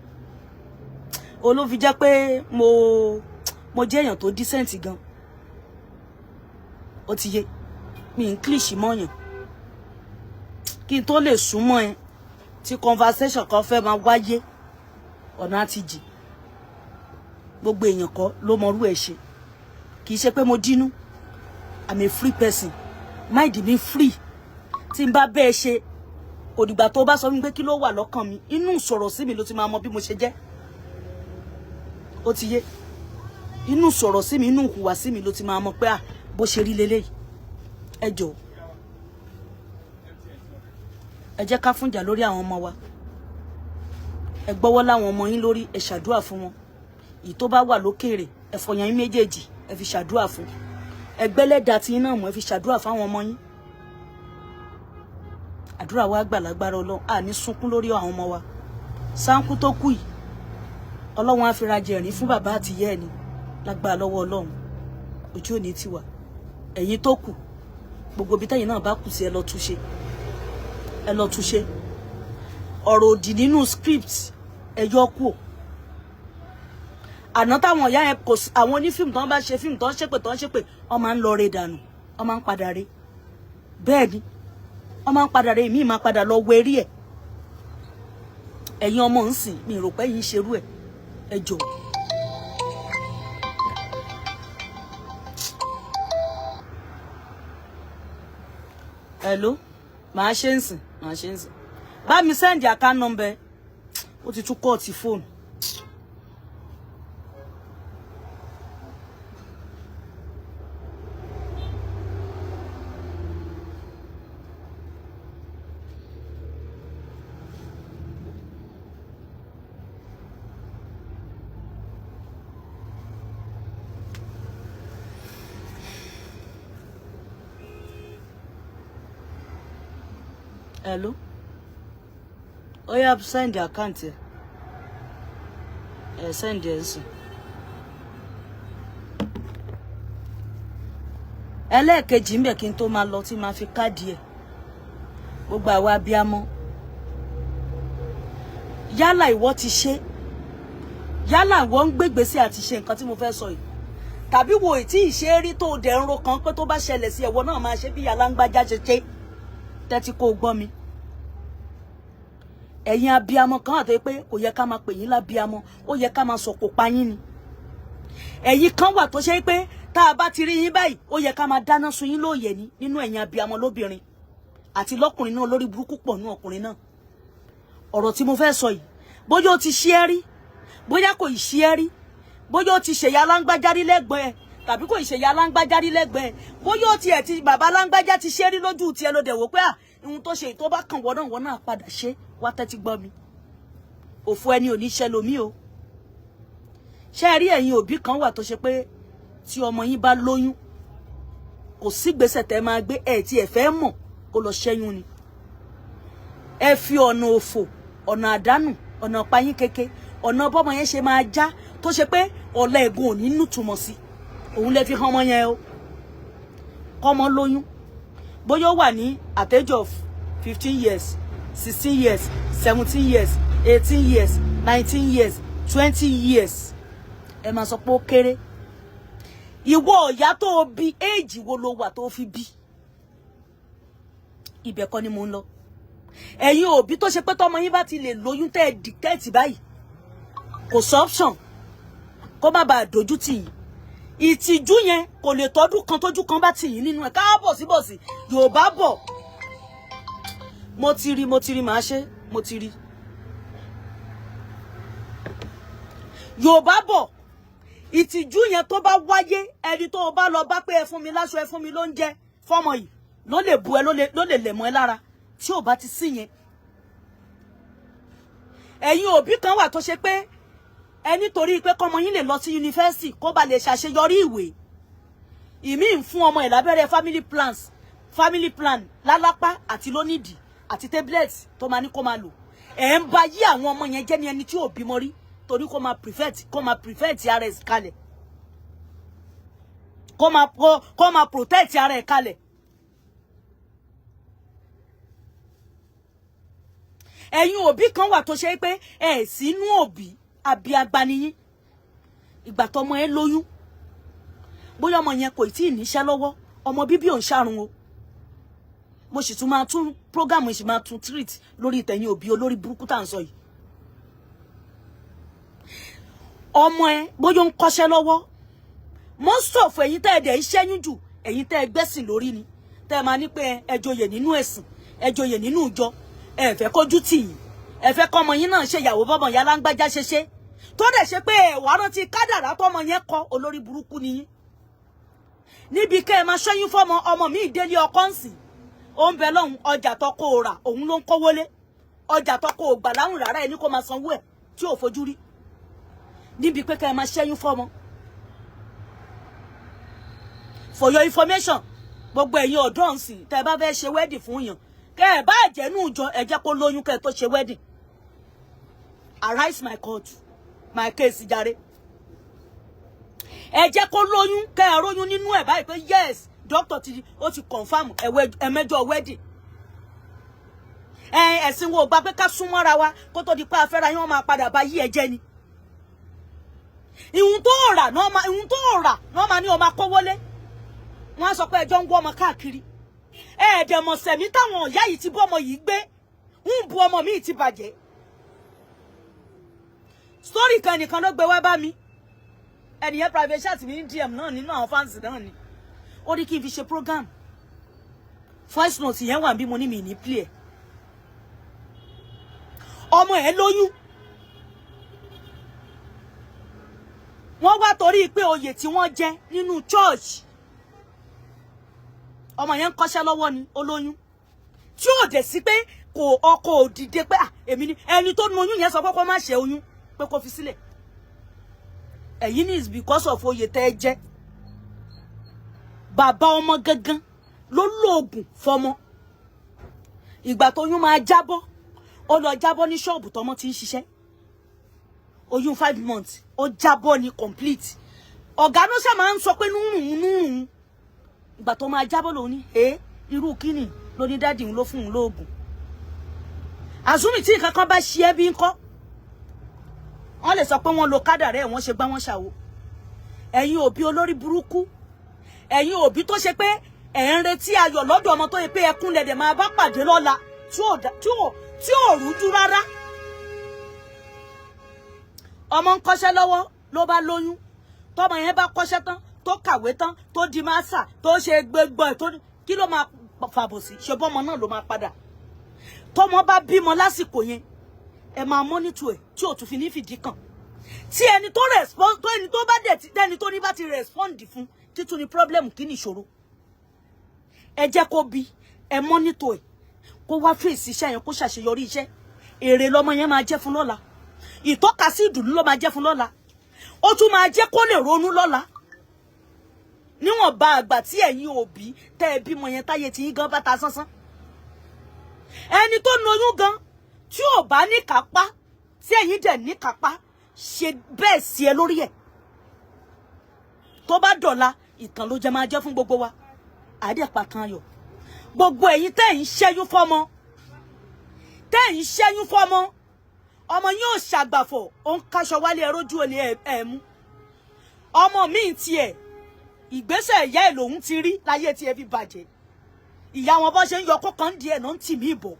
Olófi jẹ́ pé mo jẹ́ èèyàn tó decent gan. Ó ti yé mi, ń kílìṣì mọ́yàn. Kí n tó lè súnmọ́ ẹ, tí conversation kan fẹ́ máa wáyé, ọ̀nà á ti jì. Gbogbo èèyàn kọ́ ló mọrú ẹ̀ ṣe. Kì í ṣe pé mo dínú. I'm a free person, mind mi free. Tí n bá bẹ́ẹ̀ ṣe, kò dìgbà tó bá sọ fún mi pé kí ló wà lọ́kàn mi. Inú sọ̀rọ̀ sí mi ló ti máa mọ bí mo ṣe jẹ́. Ó ti yé. Inú sọ̀rọ̀ sí mi, inú hùwà sí mi ló ti máa mọ pé à bó ṣe rí leléyìí. Ẹ jọ̀ọ́, ẹ jẹ́ ká fúnjà lórí àwọn ọmọ wa. Ẹ gbọ́wọ́ láwọn ọmọ yín lórí, ẹ ṣàdúrà fún wọn. Èyí tó bá wà lókèèrè, ẹ fọyàn yín méjèèjì, ẹ fi ṣàdúrà fún. Ẹgbẹ́lẹ́dà tí yín náà mọ̀, ẹ fi ṣàdúrà fáwọn ọmọ yín. Àdúrà wa gbà lágbára Ọlọ́run, à ní sunkún lórí àwọn ọmọ wa. Sáńkú tó kù yìí, Ọlọ́run á fi ra jẹ̀rín fún bàbá àti ìyá ẹ̀ ní lágbára lọ́wọ́ Ọlọ́run. Ojú òní tiwa. Ẹ̀yin tó kù, gbogbo ibi tẹ́yin náà bá kù sí, ẹ lọ túnṣe, ẹ lọ túnṣe. Ọ̀rọ̀ òdì nínú script, ẹ yọ kúò. Àná táwọn ìyá yẹn kò sí, àwọn onífíìmù tó ń bá ṣe fíìmù tó ń ṣépè, wọ́n máa ń lọ re dànù, wọ́n máa ń padà re. Bẹ́ẹ̀ ni, wọ́n máa ń padà re, ìmíì máa padà lọ wẹrí ẹ̀. Ẹ̀yin ọmọ ń sìn mi rò pé yín ṣerú ẹ̀. Ẹ jọ̀ọ́. Hello, màá ṣe ń sìn, màá ṣe ń sìn. Bá mi send account number. Ó ti tún cut fóònù. Hello, ó yá, send account ẹ. Ẹ send ẹ sìn. Ẹlẹ́ẹ̀kejì ń bẹ̀ kí n tó máa lọ, tí máa fi káàdì ẹ̀. Gbogbo àwa abiyamọ, yálà ìwọ ti ṣe, yálà ìwọ ń gbégbèsè àti ṣe nǹkan tí mo fẹ́ sọ yìí, tàbí wo ìtí ìṣe rí tó dẹ̀ ń ro kan pé tó bá ṣẹlẹ̀ sí ẹ̀wọ̀ náà máa ṣe bí aláǹgbájá ṣe ṣe, tẹ́tí kó o gbọ́ mi. Ẹ̀yin abiyamọ kan àti pé kò yẹ ká máa pè yín lábiyamọ, ó yẹ ká máa sọ̀kò pa yín ni. Ẹ̀yin kan wà tó ṣe pé tá a bá ti rí yín báyìí, ó yẹ ká máa dáná sun yín lóòyè ni. Nínú ẹ̀yin abiyamọ lóbìnrin àti lọ́kùnrin náà, lórí burúkú pọ̀ nú ọkùnrin náà. Ọ̀rọ̀ tí mo fẹ́ sọ yìí, bóyá ó ti ṣe é rí, bóyá kò ì ṣe é rí, bóyá ó ti ṣèyá aláǹgbájárí lẹ́gbẹ̀ẹ́ tàbí kò ì ṣèyá aláǹgbájárí lẹ́gbẹ̀ẹ́, bóyá ó tiẹ̀ ti bàbá aláǹgbájá ti ṣe é rí lójú tiẹ̀ ló dẹ̀ wò pé à ihun tó ṣe tó bá kàn wọ́n náà, wọ́n náà padà ṣe. Wá tẹ́tí gbọ́ mi. Òfò ẹni ò ní ṣe lomi o. Ṣé ẹ rí, ẹ̀yin òbí kan wà tó ṣe pé tí ọmọ yín bá lóyún, kò sí gbèsè tẹ́ máa gbé ẹ̀ tí ẹ fẹ́ mọ̀ kó lọ ṣẹ́yún ni. Ẹ fi ọ̀nà òfò, ọ̀nà àdánù, ọ̀nà payín keke, ọ̀nà bọ́mọ yẹn ṣe máa já tó ṣe pé ọ̀la ẹ̀gùn ò ní nùtùmọ̀ sí òun lè fi hàn ọmọ yẹn o. Kọ́mọ lóyún, bóyá ó wà ní at age of 15 years, 16 years, 17 years, 18 years, 19 years, 20 years, ẹ máa sọ pé ó kéré. Ìwọ ọ̀yá tó o bí, éèjì wo ló wà tó o fi bí? Ibẹ̀ kọ́ ni mo ń lọ. Ẹ̀yin òbí tó ṣe pé tọmọ yín bá ti lè lóyún, tẹ́ ẹ dictate báyìí, kò sọ option, kó má bàa dojú tì yín. Ìtìjú yẹn kò lè tọdún kan tójú kan bá tì yín nínú ẹ̀ káàbọ̀ síbọ̀sì. Yorùbá bọ̀, mo ti rí, mo ti rí, màá ṣe, mo ti rí. Yorùbá bọ̀, ìtìjú yẹn tó bá wáyé, ẹni tó o bá lọ bá pé ẹ fún mi láṣọ, ẹ fún mi lóúnjẹ fọmọ yìí, ló lè bu ẹ, ló lè lẹ̀ mọ́ ẹ lára tí ò bá ti sí yẹn. Ẹ̀yin òbí kan wà tó ṣe pé ẹ nítorí pé kọ́mọ yín lè lọ sí yunifásitì, kó ba lè ṣàṣeyọrí ìwé, ìmí ń fún ọmọ ẹ̀ lábẹ́rẹ́ family plans, family plan lálápá àti lónídìí àti tablet tó máa ní kó máa lò. Ẹ̀ ń ba yí àwọn ọmọ yẹn jẹ́ ní ẹni tí ò bímọ rí, torí kó máa prevent ara ẹ̀ kalẹ̀, kó máa protect ara ẹ̀ kalẹ̀. Ẹ̀yin òbí kan wà tó ṣe pé ẹ̀ sínú òbí àbí agbaniyín. Ìgbà tọmọ ẹ lóyún, bóyá ọmọ yẹn kò tí ì níṣẹ́ lọ́wọ́, ọmọ bíbí ò ń ṣàrùn o. Mo sì tún máa tún program sì máa tún treat lórí ìtẹ̀yìn òbí olórí burúkú tá à ń sọ yìí. Ọmọ ẹ bóyá ó ń kọ́ṣẹ́ lọ́wọ́, most of ẹ̀yin tẹ́ ẹ dẹ̀ ń ṣẹ́yún jù, ẹ̀yin tẹ́ ẹ gbẹ́sìn lórí ni, tẹ́ ẹ máa ní pé ẹ joyè nínú ẹ̀sìn, ẹ joyè nínú ìjọ, ẹ fẹ́ kójú tì yín, ẹ fẹ́ kọ́mọ yín náà ṣe ìyàwó bọ́mọ ìyá láńgbájá ṣe ṣe, tó dẹ̀ ṣe pé ẹ wàá rántí kádàrá tọmọ yẹn kọ. Olórí burúkú ni yín níbi kẹ́ ẹ máa ṣẹ́yún fọ́mọ. Ọmọ mi délé ọkọ ń sìn, ó ń bẹ lọ́hùn, ọjà tọkọ rà òun ló ń kówólé, ọjà tọkọ ò gbà láwùn rárá, ẹni kó máa sanwó ẹ̀ tí ò fojú rí, níbi pé kẹ́ ẹ máa ṣẹ́yún fọ́mọ. For your information, gbogbo ẹ̀yin ọ̀dọ́ ń sìn, tẹ́ ẹ bá fẹ́ ṣe wedding fún yàn, Kẹ́ ẹ̀ bá jẹ́nu ìjọ, ẹ jẹ́ kó lóyún kẹ́ ẹ tó ṣe wedding. Arise my court, my case jàre. Ẹ jẹ́ kó lóyún, kẹ́ ẹ róyún nínú ẹ̀ báyìí pé yes, doctor ti ó ti confirm, ẹ̀mẹ́jọ wedding. Ẹ ẹ̀sìn wo gba pé ká súnmọ́ra wa kó tó di pé afẹ́ra yín? Wọ́n máa padà bá yí ẹ jẹ́ ni. Ìhun tó rà náà máa, ìhun tó rà náà máa ní o máa kówólé. Wọ́n á sọ pé ẹjọ́ ń wọ́ ọmọ káàkiri. Ẹ̀ẹ́dẹ̀mọ̀ sẹ̀mí táwọn ìyá yìí ti bọ́ ọmọ yìí gbé ń bu ọmọ mi ti bàjẹ́. Story kan nìkan ló gbé wá bá mi. Ẹnìyẹn private chat mi ní DM náà, nínú àwọn fans náà ni. Ó ní kí n fi ṣe program. Voice note yẹn wà bí mo ní mi ní play ẹ̀. Ọmọ ẹ̀ lóyún, wọ́n wá torí pé oyè tí wọ́n jẹ nínú church. Ọmọ yẹn ń kọ́ṣẹ́ lọ́wọ́ ni ó lóyún, tí ò dẹ̀ sí pé kò ọkọ ò dìde pé à èmi ni ẹni tó nu oyún yẹn, sọ pé kó má ṣe oyún, pé kó fi sílẹ̀. Ẹ̀yin ní is because of oyè tẹ́ ẹ jẹ́. Bàbá ọmọ gangan ló lóògùn fọmọ. Ìgbà tó oyún máa jábọ́, ó lọ jábọ́ ní ṣọ́ọ̀bù tọmọ ti ń ṣiṣẹ́. Oyún 5 months ó jábọ́ ní complete. Ọ̀gá ló ṣe máa ń sọ pé núrùn núrùn. Ìgbà tó máa jábọ́ lòun ní ẹ irú kíni ló ní daddy òun ló fún un lóògùn. Àzúmì tí nǹkan kan bá ṣe é bí ń kọ́, wọ́n lè sọ pé wọ́n lo kádàrá ẹ̀, wọ́n ṣe gbá, wọ́n ṣàwo. Ẹ̀yin òbí olórí burúkú, ẹ̀yin òbí tó ṣe pé ẹ̀ ń retí ayọ̀ lọ́dọ̀ ọmọ tó yẹ pé ẹkún lẹ̀dẹ̀ máa bá pàdé lọ́la, tí ò rújú rárá. Ọmọ ń kọ́ṣẹ́ lọ́wọ́ ló bá lóyún. Tọmọ yẹn bá kọ́ṣẹ́ tán, tó kàwé tán, tó di master, tó ṣe gbégbọ́ ẹ̀, tó kí ló máa fàbọ̀ sí? Ṣe bọ́mọ náà ló máa padà. Tọmọ bá bímọ lásìkò yẹn, ẹ máa monitor ẹ̀ tí ò tún fi ní fìdí kàn tí ẹni tó respond, tó ẹni tó bá dẹ̀ tí ẹni tó ní bá ti respond fún títún ní problem. Kí ni ìṣòro? Ẹ jẹ́ kó bí, ẹ monitor ẹ̀, kó wá fèsì iṣẹ́ yẹn, kó ṣàṣeyọrí iṣẹ́. Èrè lọmọ yẹn máa jẹ́ fún lọ́la, ìtọ́kasí ìdùnnú ló máa jẹ́ fún lọ́la, ó tún máa jẹ́ kó lè ronú lọ́la. Níwọ̀nba àgbà tí ẹ̀yin òbí tẹ́ ẹ bímọ yẹn, táyé tí yín gan bá ta sánsán, ẹni tó lóyún gan tí ò bá ní kápá, tí ẹ̀yin dẹ̀ ní kápá ṣe bẹ́ẹ̀ sí ẹ lórí ẹ̀, tó bá dọ̀la, ìtàn ló jẹ́ máa jẹ́ fún gbogbo wa. Àdẹ́pà kan ayọ̀. Gbogbo ẹ̀yin tẹ́ ń ṣẹ́yún fọ́mọ, tẹ́ ń ṣẹ́yún fọ́mọ, ọmọ yín ò ṣàgbàfọ̀, ó ń káṣọ wálé, ẹ rójú olè ẹ mú. Ọmọ mi tiẹ̀, ìgbésẹ̀ ìyá ẹ̀ lòun ti rí láyé tí ẹ fi bàjẹ́. Ìyá wọn bọ́ ṣe ń yọ kọ́kàn díẹ̀ náà ń tì mí ìbọ̀.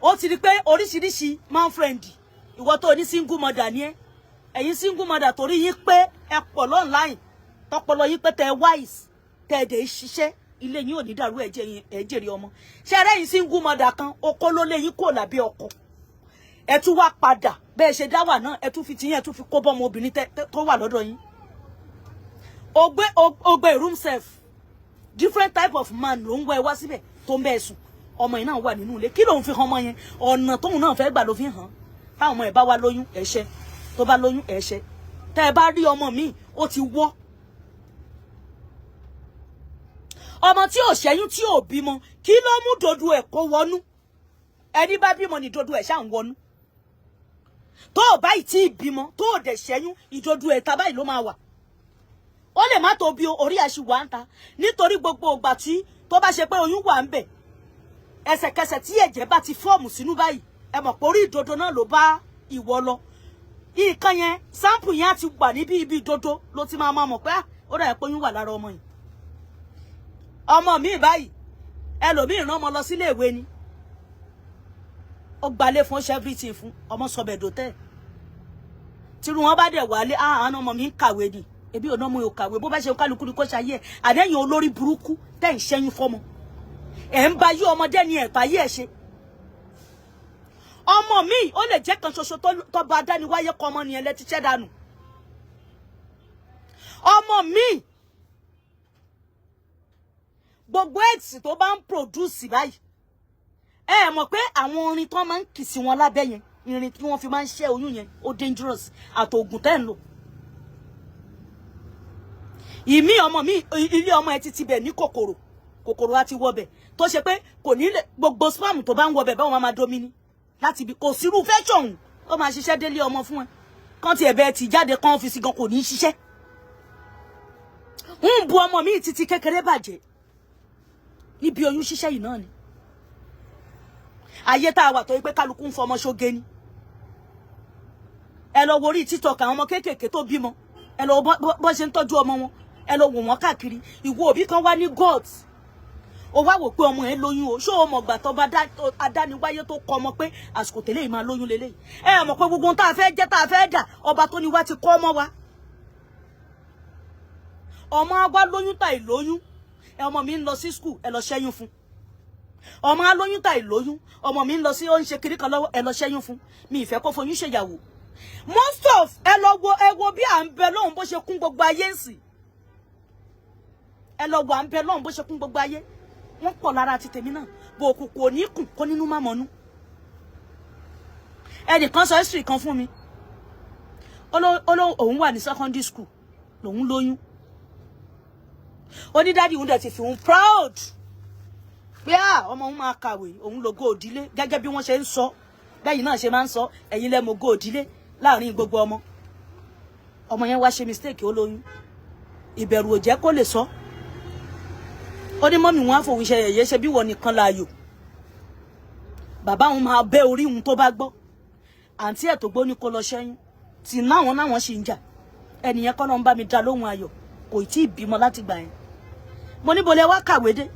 Ó ti rí pé oríṣiríṣi man friend. Ìwọ tó ní single mother ni ẹ, ẹ̀yin single mother, torí yín pé ẹ pọ̀ online, tọpọlọ yín pé, tẹ wise, tẹ ẹ dẹ̀ ṣiṣẹ́, ilé yín ò ní dàrú, ẹ jèrè ọmọ. Ṣe ẹrẹ́yìn single mother kan, okó ló lé yín kò lábẹ́ ọkọ, ẹ tún wá padà bẹ́ẹ̀ ṣe dáwà náà, ẹ tún fi tiyín, ẹ tún fi kó bọ́mọ obìnrin tó wà lọ́dọ̀ yín. Ogbe ogbe room self, different type of man ló ń wá ẹ wá síbẹ̀ tó ń bẹ́ẹ̀ sùn. Ọmọ yẹn náà wà nínú ilé, kí ló ń fi hàn ọmọ yẹn? Ọ̀nà tóun náà fẹ́ gbà ló fi hàn. Táwọn ọmọ ẹ̀ bá wá lóyún ẹ̀ṣẹ̀, tó bá lóyún ẹ̀ṣẹ̀, tẹ́ ẹ bá rí ọmọ mi, ó ti wọ́. Ọmọ tí ò ṣẹ́yún, tí ò bímọ, kí ló mú dodo ẹ̀ kó wọnú? Ẹni bá bímọ ní dodo ẹ̀ ṣáà ń wọnú. Tó o báyìí tí ì bímọ, tó o dẹ̀ ṣẹ́yún, ìdodo ẹ̀ ta báyìí ló máa wà. Ó lè má tó bí orí àṣìwà ń ta, nítorí gbogbo ìgbà tí tó bá ṣe pé oyún wà ń bẹ̀, ẹsẹ̀kẹsẹ̀ tí ẹ̀jẹ̀ bá ti form sínú báyìí, ẹ mọ̀ pé orí ìdodo náà ló bá ìwọ lọ. Nǹkan yẹn, sample yẹn á ti wà níbi ibi ìdodo ló ti máa mọ̀ pé ó dà pé oyún wà lára ọmọ yìí. Ọmọ mi báyìí, ẹlòmíì rán ọmọ lọ sílé ìwé ni, ó gbalé fún, ó ṣe everything fún ọmọ, sọbẹ̀ dòtẹ́. Tírú wọn bá dẹ̀ wálé, àwọn ọmọ mi ń kàwé ni, ebi ò náà mo ò kàwé. Bó bá ṣe kálukú ni kó ṣayé ẹ̀. Àdéhùn olórí burúkú tẹ́ ń ṣẹ́yún fọ́mọ, ẹ̀ ń ba yí ọmọdé ni ẹ̀ bá yí ẹ̀ ṣe. Ọmọ mi ó lè jẹ́ kan ṣoṣo tó bá dániwáyé kọ́ ọmọ nìyẹn lẹ́ti ṣẹ́ dànù. Ọmọ mi, gbogbo eggs tó bá ń produce báyìí, ẹ mọ̀ pé àwọn orin tó máa ń kì sí wọn lábẹ́ yẹn, irin tí wọ́n fi máa ń ṣẹ́ oyún yẹn, ó dangerous, àtògùn tẹ́ ń lò. Ìmí ọmọ mi, ilé ọmọ ẹ ti bẹ̀ ní kòkòrò, kòkòrò á ti wọbẹ̀. Tó ṣe pé kò ní lè, gbogbo sperm tó bá ń wọ bẹ̀ báwọn máa domi ni láti ibi. Kò sírú fẹ́ṣọ̀ ọ̀hún ó máa ṣiṣẹ́ délé ọmọ fún ẹ. Kán ti ẹ̀bẹ̀ ti jáde, kán fi sí gan, kò ní í ṣiṣẹ́. Ń bu ọmọ mi títí kékeré bàjẹ́ níbi oyún ṣíṣẹ́ yìí náà ni. Ayé tá a wà tó yí pé kálukú ń fọmọ ṣoge ni. Ẹ lọ wo orí TikTok, àwọn ọmọ kéékèèké tó bímọ, ẹ lọ bó ṣe ń tọ́jú ọmọ wọn, ẹ lọ wò wọ́n káàkiri. Ìwọ òbí kan wá ní God, ó wá wò pé ọmọ ẹ lóyún o. Ṣó o mọ̀ gbà tó bá adániwáyé tó kọ ọmọ pé àsìkò tẹ́lẹ̀ yìí máa lóyún lélẹ́yìí? Ẹ mọ̀ pé gbogbo ohun tá a fẹ́ jẹ́, tá a fẹ́ dà, ọba tó ní wá ti kọ́ ọmọ wa. Ọmọ á wá lóyún tàì lóyún ẹ, ọmọ mi ń lọ sí school, ẹ lọ ṣẹ́yún fún. Ọmọ á lóyún tàì lóyún, ọmọ mi ń lọ sí, ó ń ṣe kiri kan lọ́wọ́, ẹ lọ ṣẹ́yún fún. Mi ìfẹ́ kó foyún ṣèyàwó. Most of ẹ lọ wo, ẹ wo bí à ń bẹ lóhùn bó ṣe kún gbogbo ayé ń sìn. Ẹ lọ wo à ń bẹ lóhùn bó ṣe kún gbogbo ayé. Wọ́n pọ̀ lára ti tèmi náà bó òkú kò ní kùn kó nínú má mọ́nú. Ẹnìkan sọ history kan fún mi. Ó ló òun wà ní secondary school lòun lóyún. Ó ní daddy òun dẹ̀ ti fi òun proud pé à ọmọ òun máa kàwé, òun lògo òdílé, gẹ́gẹ́ bí wọ́n ṣe ń sọ, bẹ́yìn náà ṣe máa ń sọ, ẹ̀yin lẹ́mọ̀ ògo òdílé láàrin gbogbo ọmọ. Ọmọ yẹn wá ṣe mistake, ó lóyún. Ìbẹ̀rù ò jẹ́ kó lè sọ. Ó ní mummy wọn á fòun ṣe yẹ̀yẹ́, ṣe bí wọ́n nìkan láàyò. Bàbá òun máa bẹ́ orí òun tó bá gbọ́. Àǹtí ẹ̀ tó gbó ní kó lọ ṣẹ́yún tì náwọn náwọn ṣì ń jà. Ẹnìyẹn kọ́ ló ń bá mi dá lóhùn ayọ̀, kò tí ì bímọ láti gbà yẹn. Mo níbo lẹ wá kàwé dé?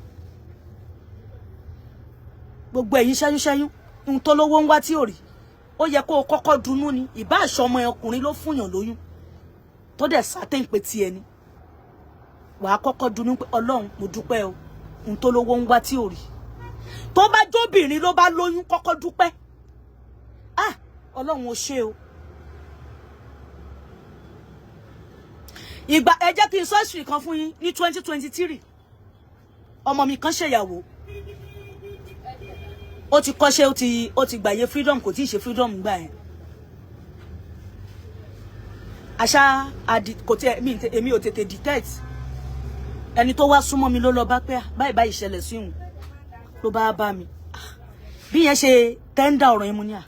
Gbogbo ẹ̀yin ṣẹ́yún ṣẹ́yún, ohun tó lówó ń wá tí ò rí, ó yẹ kó o kọ́kọ́ dunnú ni. Ìbá aṣọ ọmọ ọkùnrin ló fúnyàn lóyún tó dẹ̀ sátẹ́ ń pe tiẹ̀ ni, wàá kọ́kọ́ dunnú pé Ọlọ́run, mo dúpẹ́ o. Ohun tó lówó ń wá tí ò rí, tó bá jóbìnrin ló bá lóyún, kọ́kọ́ dúpẹ́, ah, Ọlọ́run, ó ṣé o. Ìgbà ẹ jẹ́ kí n sọ ìṣìrì kan fún yín. Ní 2023, ọmọ mi kan ṣèyàwó. Ó ti kọ́ṣẹ́, ó ti gbàyè freedom, kò tí ì ṣe freedom gbà yẹn. Àṣà kò tí èmi ò tètè detect. Ẹni tó wá súnmọ́ mi ló lọ bá pé báyìí báyìí ṣẹlẹ̀ sí òun, ló bá bá mi. Bí yẹn ṣe tẹ́ńdà ọ̀rọ̀ yẹn, mo ní à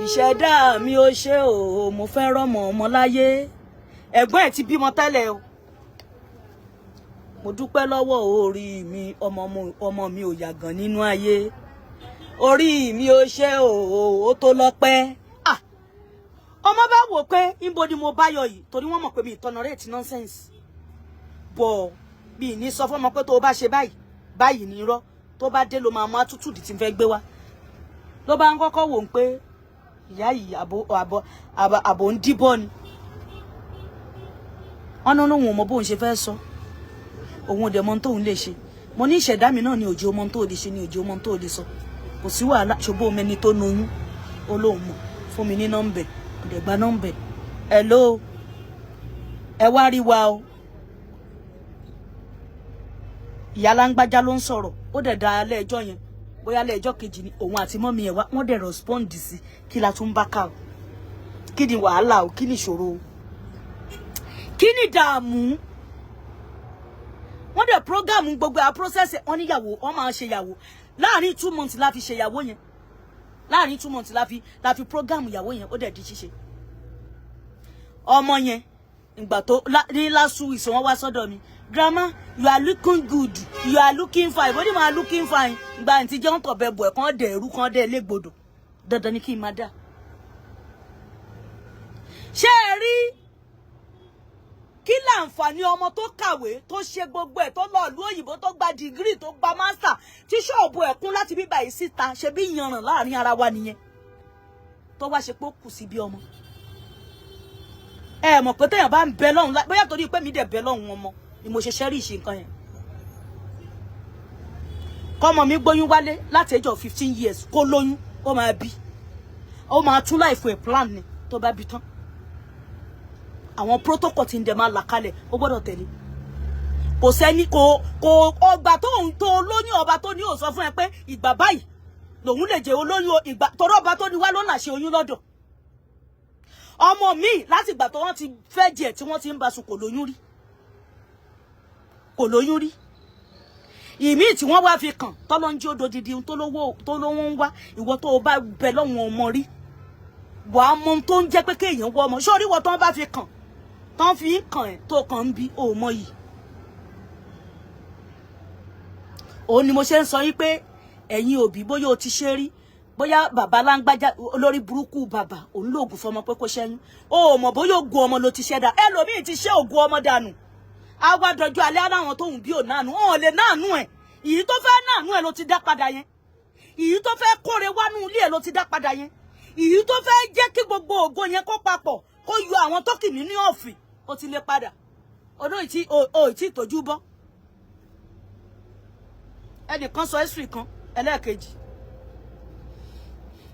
ìṣẹ̀dá mi ò ṣe o, mo fẹ́ rọ́mọ ọmọ láyé. Ẹ̀gbọ́n ẹ̀ ti bímọ tẹ́lẹ̀ o. Mo dúpẹ́ lọ́wọ́ orí mi, ọmọ mi ò yàgàn nínú ayé. Orí mi ò ṣe o, ó tó lọ́pẹ́. Ọmọ bá wò pé níbo ni mo bá yọ yìí, torí wọ́n mọ̀ pé mi tolerate nonsense bọ̀. Mi ní sọ fọ́mọ pé tó o bá ṣe báyìí báyìí ní irọ́, tó bá dé ló máa mú attitude tí n fẹ́ gbé wá. Ló bá ń kọ́kọ́ wò ó pé ìyá yìí àbò àbò àbò ń díbọ́ ni. Wọn ní òun ò mọ bóun ṣe fẹ́ sọ, òun ò dẹ̀ mọ ohun tóun lè ṣe. Mo ní ìṣẹ̀dá mi náà ni òjò mọ ohun tó lè ṣe, ni òjò mọ ohun tó lè sọ. Kò sí wàhálà. Ṣòbó mẹni tó noyún? Ó lóun mọ̀. Fún mi ní nọ́mbẹ̀, ọ̀dẹ̀ gba nọ́mbẹ̀. Hello, ẹ wá rí wa o, ìyá láńgbájá ló ń sọ̀rọ̀. Ó dẹ̀ da alẹ́ ẹjọ́ yẹn, bóyá alẹ́ ẹjọ́ kejì ni òun àti mummy ẹ̀ wá. Wọ́n dẹ̀ respond sí. Kí la tún bá ká o? Kí ni wàhálà o? Kí ni ìṣòro o? Kí ni ìdààmú? Wọ́n dẹ̀ program gbogbo à process. Wọ́n níyàwó, wọ́n máa ṣe ìyàwó láàrin 2 months la fi ṣe ìyàwó yẹn. Láàrin 2 months la fi program ìyàwó yẹn, ó dẹ̀ di ṣíṣe. Ọmọ yẹn, ìgbà tó ní last 2 weeks, wọ́n wá sọ́dọ̀ mi. "Grandma, you are looking good, you are looking fine." Bó ní máa looking fine ìgbà tí jẹ́ ń tọ̀ bẹ bọ̀ ẹ̀ kàn dẹ̀ ẹ̀rú kàn dẹ̀ légbodò, dandan ni kí n máa dà. Ṣé ẹ rí kí láǹfààní ọmọ tó kàwé, tó ṣe gbogbo ẹ̀, tó lọ ìlú òyìnbó, tó gba degree, tó gba master, tí ṣọ́ọ̀bù ẹ̀ kún láti bíbà yìí síta, ṣe bí yanràn láàrin ara wa nìyẹn, tó wá ṣe pé ó kù sí bí ọmọ? Ẹ mọ̀ pé téèyàn bá ń bẹ lọ́hùn, bóyá torí pé mi dẹ̀ bẹ lọ́hùn ọmọ ni mo ṣe ṣẹ́rí ìṣe nǹkan yẹn. Kọ́mọ mi gbóyún wálé láti age of 15 years, kó lóyún, ó máa bí, ó máa tún life ẹ̀ plan ni. Tó bá bí tán, àwọn protocol tí ń dẹ̀ máa là kalẹ̀, ó gbọ́dọ̀ tẹ̀lé. Kò sẹ́ni kò ọgbà tó ń tó lóyún, ọba tó ní ò sọ fún ẹ pé ìgbà báyìí lòun lè jẹ́ olóyún o. Ìgbà torí ọba tó ní wá ló là ṣe oyún lọ́dọ̀ ọmọ mi. Láti ìgbà tó wọ́n ti fẹ́ jẹ, tí wọ́n ti ń bá sùn, kò lóyún rí, kò lóyún rí. Ìmíì tí wọ́n wá fi kàn tọ́lọ́ ń jí odò didi tó lówó ń wá. Ìwọ tó o bá bẹ lọ́wọ́n ọmọ rí, wàá mọ ohun tó ń jẹ́ pé kéèyàn wọ́ ọmọ. Sórí ìwọ tó ń bá fi kàn, tó ń fi kàn ẹ̀, tó kàn ń bí o mọ yìí. Òun ni mo ṣe ń sọ yín pé ẹ̀yin òbí, bóyá o ti ṣe rí, bóyá bàbá láńgbájá olórí burúkú bàbá òun lóògùn fọmọ pé kó ṣẹ́yún, o mọ̀ bóyá ògùn ọmọ ló ti ṣẹ́ dà. Ẹlòmíì ti ṣe ògùn ọmọ dànù, àwa dọjú alẹ́ aláwọn tóun bí ò náànú, òun lè náànú ẹ̀. Ìyí tó fẹ́ náànú ẹ̀ ló ti dá padà yẹn. Ìyí tó fẹ́ kóre wánú ilé ẹ̀ ló ti dá padà yẹn. Ìyí tó fẹ́ jẹ́ kí gbogbo ògo yẹn kó papọ̀, kó yọ àwọn tó kì nínú ọ̀fìn, ó ti lé padà. Ọdún ìtì ò ìtì ìtọ́jú bọ́. Ẹnìkan sọ history kan ẹlẹ́ẹ̀kejì.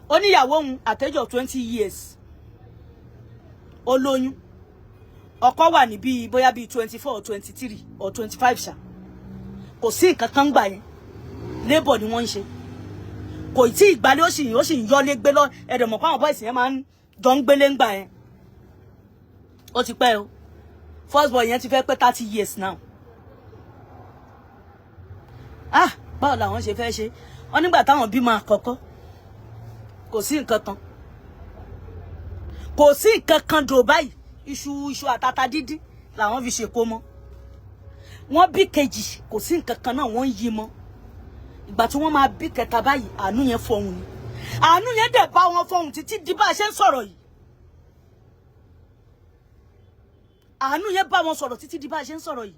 Ó níyàwó òun àtẹ́jọ́ 20 years, ó lóyún. Ọkọ wà ní bíi bóyá bíi 24 or 23 or 25 ṣá. Kò sí nǹkan kan gbà yẹn, labour ni wọ́n ń ṣe. Kò tí ì gbalé, ó sì ń yọlé gbé lọ. Ẹ̀dọ̀ mọ̀ pé àwọn boys yẹn máa ń jọ ń gbélé ńgbà yẹn. Ó ti pẹ́ o. First boy yẹn ti fẹ́ pé 30 years now. Ah, báwo làwọn ṣe fẹ́ ṣe? Wọ́n nígbà táwọn bímọ àkọ́kọ́, kò sí nǹkan kan, kò sí nǹkan kan dò báyìí. Iṣu àtata dídín làwọn fi ṣèkó mọ́. Wọ́n bí kejì, kò sí nǹkan kan náà, wọ́n ń yí mọ́. Ìgbà tí wọ́n máa bí kẹta báyìí, àánú yẹn fọhùn ni. Àánú yẹn dẹ̀ bá wọn fọhùn títí di bá a ṣe ń sọ̀rọ̀ yìí. Àánú yẹn bá wọn sọ̀rọ̀ títí di bá a ṣe ń sọ̀rọ̀ yìí.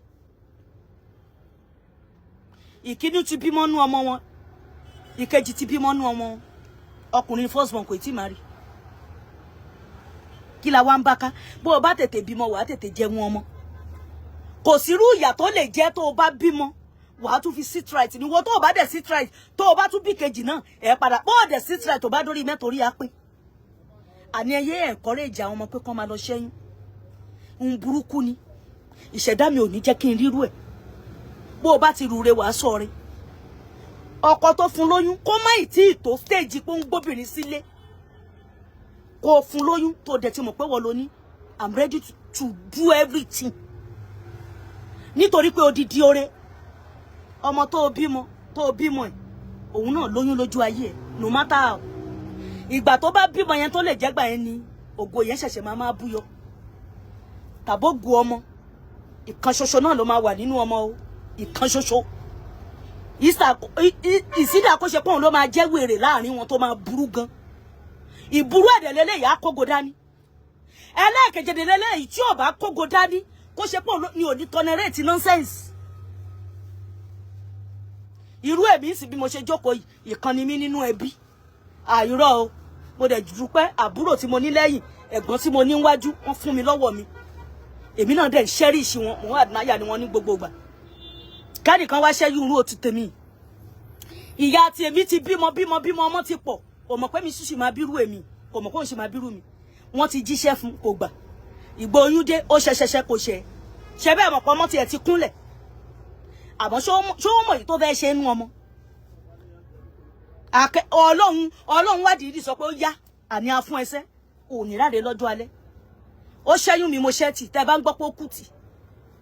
Ìkíní ti bímọ nú ọmọ wọn, ìkejì ti bímọ nú ọmọ wọn. Ọkùnrin first born kò tí ì má rí. Kí la wá ń bá ká? Bó o bá tètè bímọ, wàá tètè jẹun ọmọ. Kò sírú ìyà tó lè jẹ́ tó o bá bímọ, wàá tún fi sit right ni. Wọ́n tó o bá dẹ̀ sit right, tó o bá tún bí kejì náà ẹ̀ padà, bó o dẹ̀ sit right, tó o bá dórí mẹ́torí á pé. Àní ẹyẹ encourage àwọn ọmọ pé kán máa lọ ṣẹ́yún. Ń burúkú ni. Ìṣẹ̀dá mi ò ní jẹ́ kí n rírú ẹ̀. Bó o bá ti rúre, wàá sọ̀rẹ́. Ọkọ tó fún lóyún, kó má ì tí ì tó stage pé ó ń gbóbìnrin sílé, kó o fún lóyún, tó dẹ̀ ti mọ̀ pé wọ́n ló ní, I'm ready to do everything, nítorí pé odidi oore ọmọ tó o bímọ, tó o bímọ ẹ̀, òun náà lóyún lójú ayé ẹ̀. No matter how, ìgbà tó bá bímọ yẹn, tó lè jẹ́gbà yẹn ni ògo yẹn ṣẹ̀ṣẹ̀ máa máa búyọ. Tàbó gu ọmọ ìkan ṣoṣo náà ló máa wà nínú ọmọ o. Ìkan ṣoṣo ìsídà kó ṣe pọ́n ló máa jẹ́ wèrè láàrin wọn, tó máa burú gan. Ìburú ẹ̀dẹ̀ lélẹ́yìí á kógo dání. Ẹlẹ́ẹ̀kejì lélẹ́yìí, tí ò bá kógo dání, kó ṣe pọ́n ni ò ní tolerate nonsense. Irú èmi sì, bí mo ṣe jókòó yìí, ìkànnì mi nínú ẹbí àìrọ́ o. Mo dẹ̀ dúpẹ́, àbúrò tí mo ní lẹ́yìn, ẹ̀gbọ́n tí mo ní níwájú, wọ́n fún mi lọ́wọ́ mi. Èmi náà dẹ̀ ń cherish wọn, mò ń admire ni wọ́n ní gbogbo ìgbà. Kẹ́nìkan wá ṣẹ́yún irú òtún tèmi, ìyá àti èmi ti bímọ bímọ bímọ, ọmọ ti pọ̀. Kò mọ̀ pé mi ṣùṣì máa bírú èmi, kò mọ̀ pé òun ṣì máa bírú mi. Wọ́n ti jíṣẹ́ fún, kò gbà. Ìgbà oyún dé, ó ṣẹṣẹṣẹ, kò ṣe ṣe bẹ́ẹ̀ mọ̀ pé ọmọ tiẹ̀ ti kúnlẹ̀. Àmọ́ ṣó mọ̀ yìí tó fẹ́ ṣe é nú ọmọ? Ọlọ́run wá dìídì sọ pé ó yá, àní a fún ẹsẹ́ òní ráre lọ́jọ́ alẹ́. Ó ṣẹ́yún mi, mo ṣẹ́ tì. Tẹ́ bá ń gbọ́ pé ó kù tì,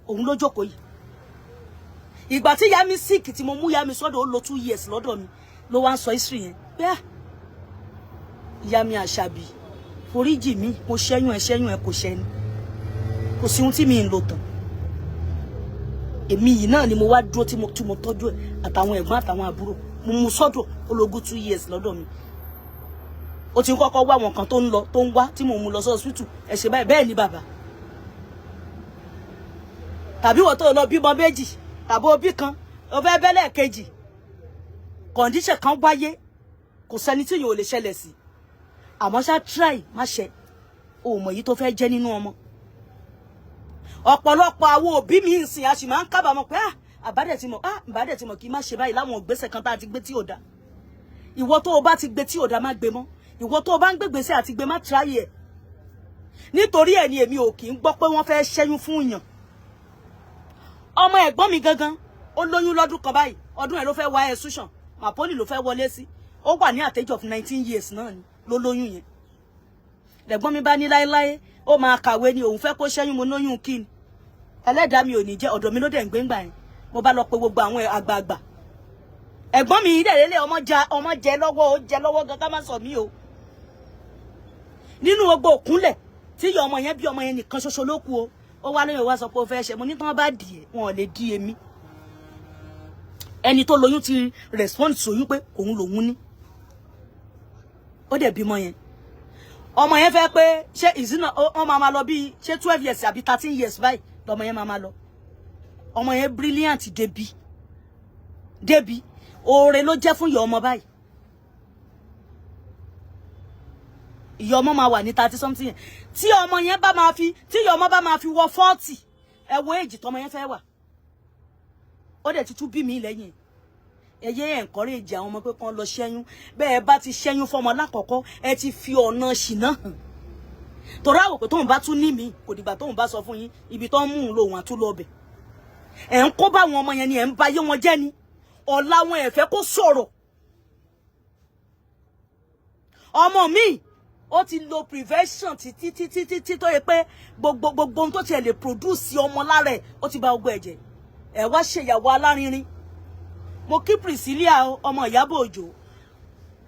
òun ló jókòó yìí. Ìgbà tí ìyá mi sick, tí mo mú ìyá mi sọ́dọ̀, ó lò 2 years lọ́dọ̀ mi, ló wá ń sọ history yẹn pé, ah, ìyá mi àṣàbí, foríjì mi, mo ṣẹ́yún ẹ, ṣẹ́yún ẹ, kò ṣẹ́ ni. Kò sí ohun tí mi ń lò tán. Èmi yìí náà ni mo wá dúró tí mo tọ́jú ẹ̀ àtàwọn ẹ̀gbọ́n àtàwọn àbúrò. Mo mú sọ́dọ̀, ó lógún 2 years lọ́dọ̀ mi. Ó ti ń kọ́kọ́ wá àwọn kan tó ń lọ, tó ń wá, tí mo mú lọ sí hospital. Ẹ ṣe báyìí. Bẹ́ẹ̀ ni bàbá tàbí wọ́n tó lọ bímọ méjì tàbí òbí kan, ó fẹ́ bẹ́lẹ̀ kejì, condition kan wáyé, kò sẹ́ni tí yóò lè ṣẹlẹ̀ sí. Àmọ́ ṣá, try má ṣe o mọ̀ èyí tó fẹ́ jẹ́ nínú ọmọ. Ọ̀pọ̀lọpọ̀ àwọn òbí mi ń sìn, a sì máa ń kábàámọ̀ pé, ah, àbádẹ̀ ti mọ̀, ah, àbádẹ̀ ti mọ̀ kí n má ṣe báyìí láwọn ìgbésẹ̀ kan tá a ti gbé tí ò da. Ìwọ tó o bá ti gbé tí ò da, má gbé mọ́. Ìwọ tó o bá ń gbégbèsè àti gbé, má try ẹ̀. Nítorí ẹ̀ ni èmi ò kì í gbọ́ pé wọ́n fẹ́ ṣẹ́yún fún yàn. Ọmọ ẹ̀gbọ́n mi gangan, ó lóyún lọ́dún kan báyìí. Ọdún ẹ̀ ló fẹ́ wá ẹ̀ sùsàn MAPOLY ló fẹ́ wọlé sí. Ó wà ní at age of 19 years náà ni ló lóyún yẹn. Lẹ̀gbọ́n mi bá ní láéláé, ó máa kàwé ni, òun fẹ́ kó ṣẹ́yún. Mo lóyún kí ni? Ẹlẹ́dàá mi ò ní jẹ́. Ọ̀dọ̀ mi ló dẹ̀ ń gbé ńgbà yẹn. Mo bá lọ pe gbogbo àwọn àgbààgbà. Ẹ̀gbọ́n mi yìí dẹ̀lélẹ̀, ọmọ ja, ọmọ jẹ lọ́wọ́, ó jẹ lọ́wọ́ gan, ká má sọ mí o. Nínú gbogbo òkúnlẹ̀ tí ìyá ọmọ yẹn bí, ọmọ yẹn nìkan ṣoṣo ló kú o. Ó wá lóyún, wá sọ pé ó fẹ́ ṣe. Mo ní tí wọ́n bá dì ẹ́, wọn ò lè dì èmi. Ẹni tó lóyún ti respond sóyún pé òun lòun ní, ó dẹ̀ bímọ yẹn. Ọmọ yẹn fẹ́ pé ṣé ìzínà, wọ́n máa lọ bí ṣé 12 years àbí 13 years báyìí lọmọ yẹn máa lọ. Ọmọ yẹn brilliant débi débi, oore ló jẹ́ fún ìyá ọmọ báyìí. Ìyá ọmọ máa wà ní 30 something yẹn tí ọmọ yẹn bá máa fi, tí ìyá ọmọ bá máa fi wọ 40. Ẹ wo èjì tọmọ yẹn fẹ́ wà, ó dẹ̀ ti tún bí mi lẹ́yìn. Ẹ yé encourage àwọn ọmọ pé kán lọ ṣẹ́yún. Bẹ́ẹ̀ bá ti ṣẹ́yún fọmọ lákọ̀ọ́kọ́, ẹ ti fi ọ̀nà ṣìnà hàn, torí àwò pé tóun bá tún ní mi, kò dìgbà tóun bá sọ fún yín ibi tó ń mú un lòun àtún lọ bẹ̀. Ẹ̀ ń kó bá àwọn ọmọ yẹn ni, ẹ̀ ń ba ayé wọn jẹ́ ni. Ọ̀la wọn, ẹ̀ fẹ́ kó sọ̀rọ̀. Ọmọ mi, ó ti lo prevention títí títí títí, tó yẹ pé gbogbo gbogbo ohun tó tiẹ̀ lè produce ọmọ lára ẹ̀, ó ti bà gbogbo ẹ̀ jẹ́. Ẹ̀ wá ṣèyàwó alárinrin. Mo kí Priscilla, ọmọ Ìyábọ̀ Òjó.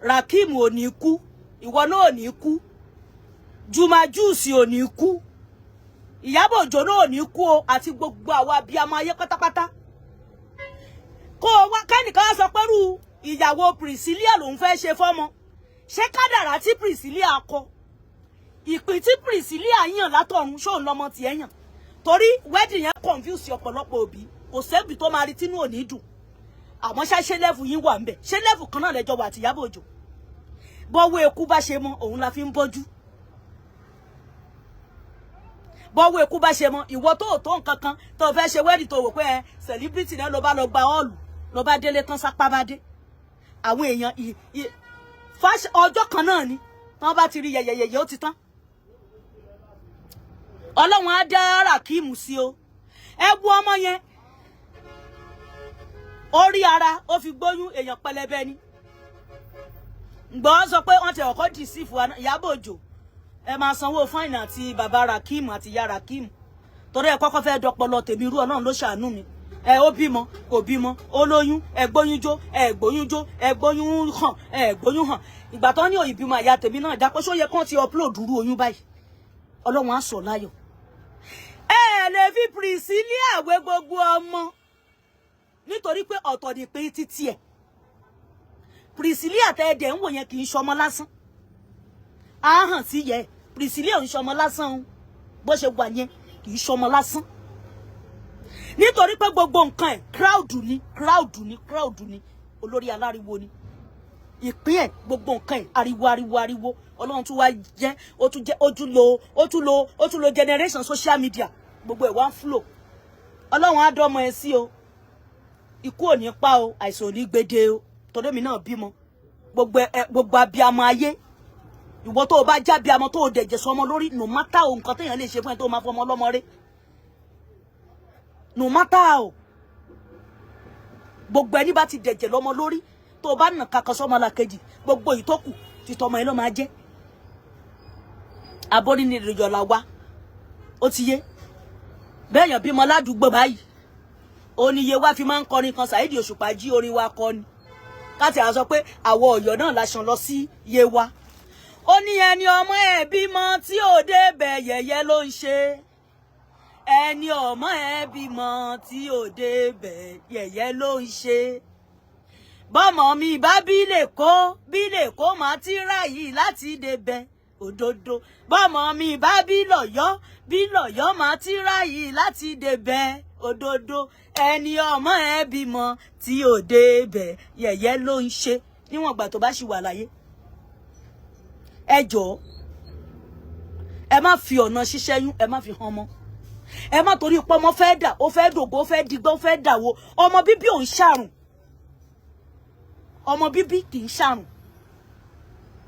Rakim ò ní kú, ìwọ náà ò ní kú, Juma Juice ò ní kú, Ìyábọ̀ Òjó náà ò ní kú o, àti gbogbo àwa abiyamọ ayé pátápátá. Kó o wá kẹ́nìkan sọ pé rú ìyàwó Priscilla lòun fẹ́ ṣe fọ́mọ. Ṣé kádàrá tí Priscilla kọ, ìpín tí Priscilla yàn látọ̀run, ṣóun lọ́mọ tiẹ̀ yàn? Torí wedding yẹn confuse ọ̀pọ̀lọpọ̀ òbí. Kò sẹ́bi tó máa rí tínú ò ní dùn. Àmọ́ ṣá, ṣé level yín wà ń bẹ̀? Ṣé level kan náà lẹ́jọ́ wà àti Ìyábọ̀ Òjó? Bọ́wọ́ eku bá ṣe mọ òun la fi ń bọ́jú. Bọ́wọ́ eku bá ṣe mọ, ìwọ tó tó nǹkan kan tó fẹ́ ṣe wedding, tó wò pé ẹ celebrity náà, ló bá lọ gba hall, ló bá délé tán, sápá bá dé àwọn èèyàn, ọjọ́ kan náà ni wọ́n bá ti rí yẹ̀yẹ̀yẹ̀, ó ti tán. Ọlọ́run á dá Rakim sí o. Ẹ wo ọmọ yẹn, ó rí ara, ó fi gbóyún. Èèyàn pẹlẹbẹ ni. Gbọ́ sọ pé wọ́n ti ọkọ̀ dì sí fún Ìyábọ̀ Òjó, ẹ máa sanwó fine àti bàbá Rakim àti ìyá Rakim, torí ẹ kọ́kọ́ fẹ́ dọpọlọ tèmi rú. Ọlọ́run ló ṣàánú mi. Ẹ ó bímọ, kò bímọ, ó lóyún, ẹ gbóyún jó, ẹ gbóyún jó, ẹ gbóyún hàn, ẹ gbóyún hàn. Ìgbà tó ní òyìnbímọ, àyà tèmi náà já pé ṣó yẹ kán ti upload rú oyún báyìí? Ọlọ́run á sọ láyọ̀. Ẹ lè fi Priscilla wé gbogbo ọmọ, nítorí pé ọ̀tọ̀ ní pé títí ẹ̀. Priscilla tẹ́ ẹ dẹ̀ ń wò yẹn kì í ṣọmọ lásán. Á hàn sí yẹ, Priscilla ò ń ṣọmọ lásán o. Bó ṣe wà yẹn, kì í ṣọmọ lásán, nítorí pé gbogbo nǹkan ẹ̀, crowd ni, crowd ni, crowd ni. Olórí aláriwo ni ìpín ẹ̀. Gbogbo nǹkan ẹ̀, ariwo, ariwo, ariwo. Ọlọ́run tún wá jẹ́ ó tún jẹ́, ó tún lo, ó tún lo, ó tún lo generation social media, gbogbo ẹ̀ wá ń flow. Ọlọ́run á dọ́mọ ẹ sí o. Ikú ò ní pa o, àìsàn ò ní gbede o, torí mi náà bímọ. Gbogbo ẹ, gbogbo abiyamọ ayé, ìwọ tó o bá jábíamọ, tó o dẹ̀jẹ̀ sọmọ lórí, no matter o, nǹkan téèyàn lè ṣe fún ẹ tó o máa fọmọ ọlọ́mọ rẹ, no matter o, gbogbo ẹni bá ti dẹ̀jẹ̀ lọ́mọ lórí, tó o bá nà kankan sọmọ làkejì, gbogbo ìtókù ti tọmọ ẹ ló máa jẹ́. Abórí ni ìrìnjọ la wá, ó ti yé bẹ́ẹ̀yàn bímọ ládùúgbò báyìí. Ó ní iye wá fi máa ń kọrin kan, Saheed Òṣùpá jí orin wa kọ ni káti àwọn sọ pé àwọ̀ Ọ̀yọ́ náà la ṣàn lọ sí Yewa. Ó ní ẹni ọmọ ẹ̀ bímọ tí ò débẹ̀, yẹ̀yẹ́ ló ń ṣe. Ẹni ọmọ ẹ̀ bímọ tí ò débẹ̀, yẹ̀yẹ́ ló ń ṣe. Bọ́mọ mi bá bí lè kó, bí lè kó, máa ti ráyè láti débẹ̀ òdodo. Bọ́mọ mi bá bí lọ́yọ́, bí lọ́yọ́, máa ti ráyè láti débẹ̀ òdodo. Ẹni ọmọ ẹ bímọ tí ò débẹ̀, yẹ̀yẹ́ ló ń ṣe. Níwọ̀n ìgbà tó bá ṣì wà láyé, ẹ jọ̀ọ́, ẹ má fi ọ̀nà ṣíṣẹ́yún, ẹ má fi hàn ọmọ. Ẹ má torí pé ọmọ fẹ́ dà, ó fẹ́ dògbò, ó fẹ́ digbó, ó fẹ́ dàwó. Ọmọ bíbí ò ń ṣàrùn. Ọmọ bíbí kì í ṣàrùn,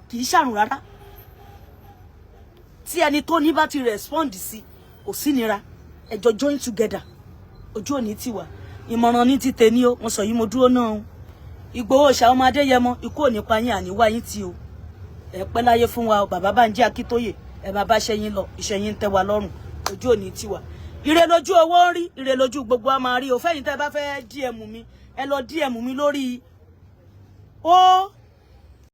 kì í ṣàrùn rárá. Tí ẹni tó ní bá ti respond sí, kò sí nira. Ẹ jọ join together, ojú òní tiwa. Ìmọ̀ràn ní ti tèmi o, mo sọ yìí, mo dúró náà o. Ìgbòho ṣà, ọmọ Adéyẹmọ, ikú ò ní pa yín, àníwá yín tí o. Ẹ pẹ́ láyé fún wa o. Bàbá Bánjí Akíntóyè, ẹ máa bá ṣẹ́yìn lọ, iṣẹ́ yín ń tẹ́ wa lọ́rùn. Ojú òní tiwa. Ire lójú owó ń rí, ire lójú gbogbo a máa rí o. Fẹ́yìn tẹ́ bá fẹ́ DM mi, ẹ lọ DM mi lórí Ó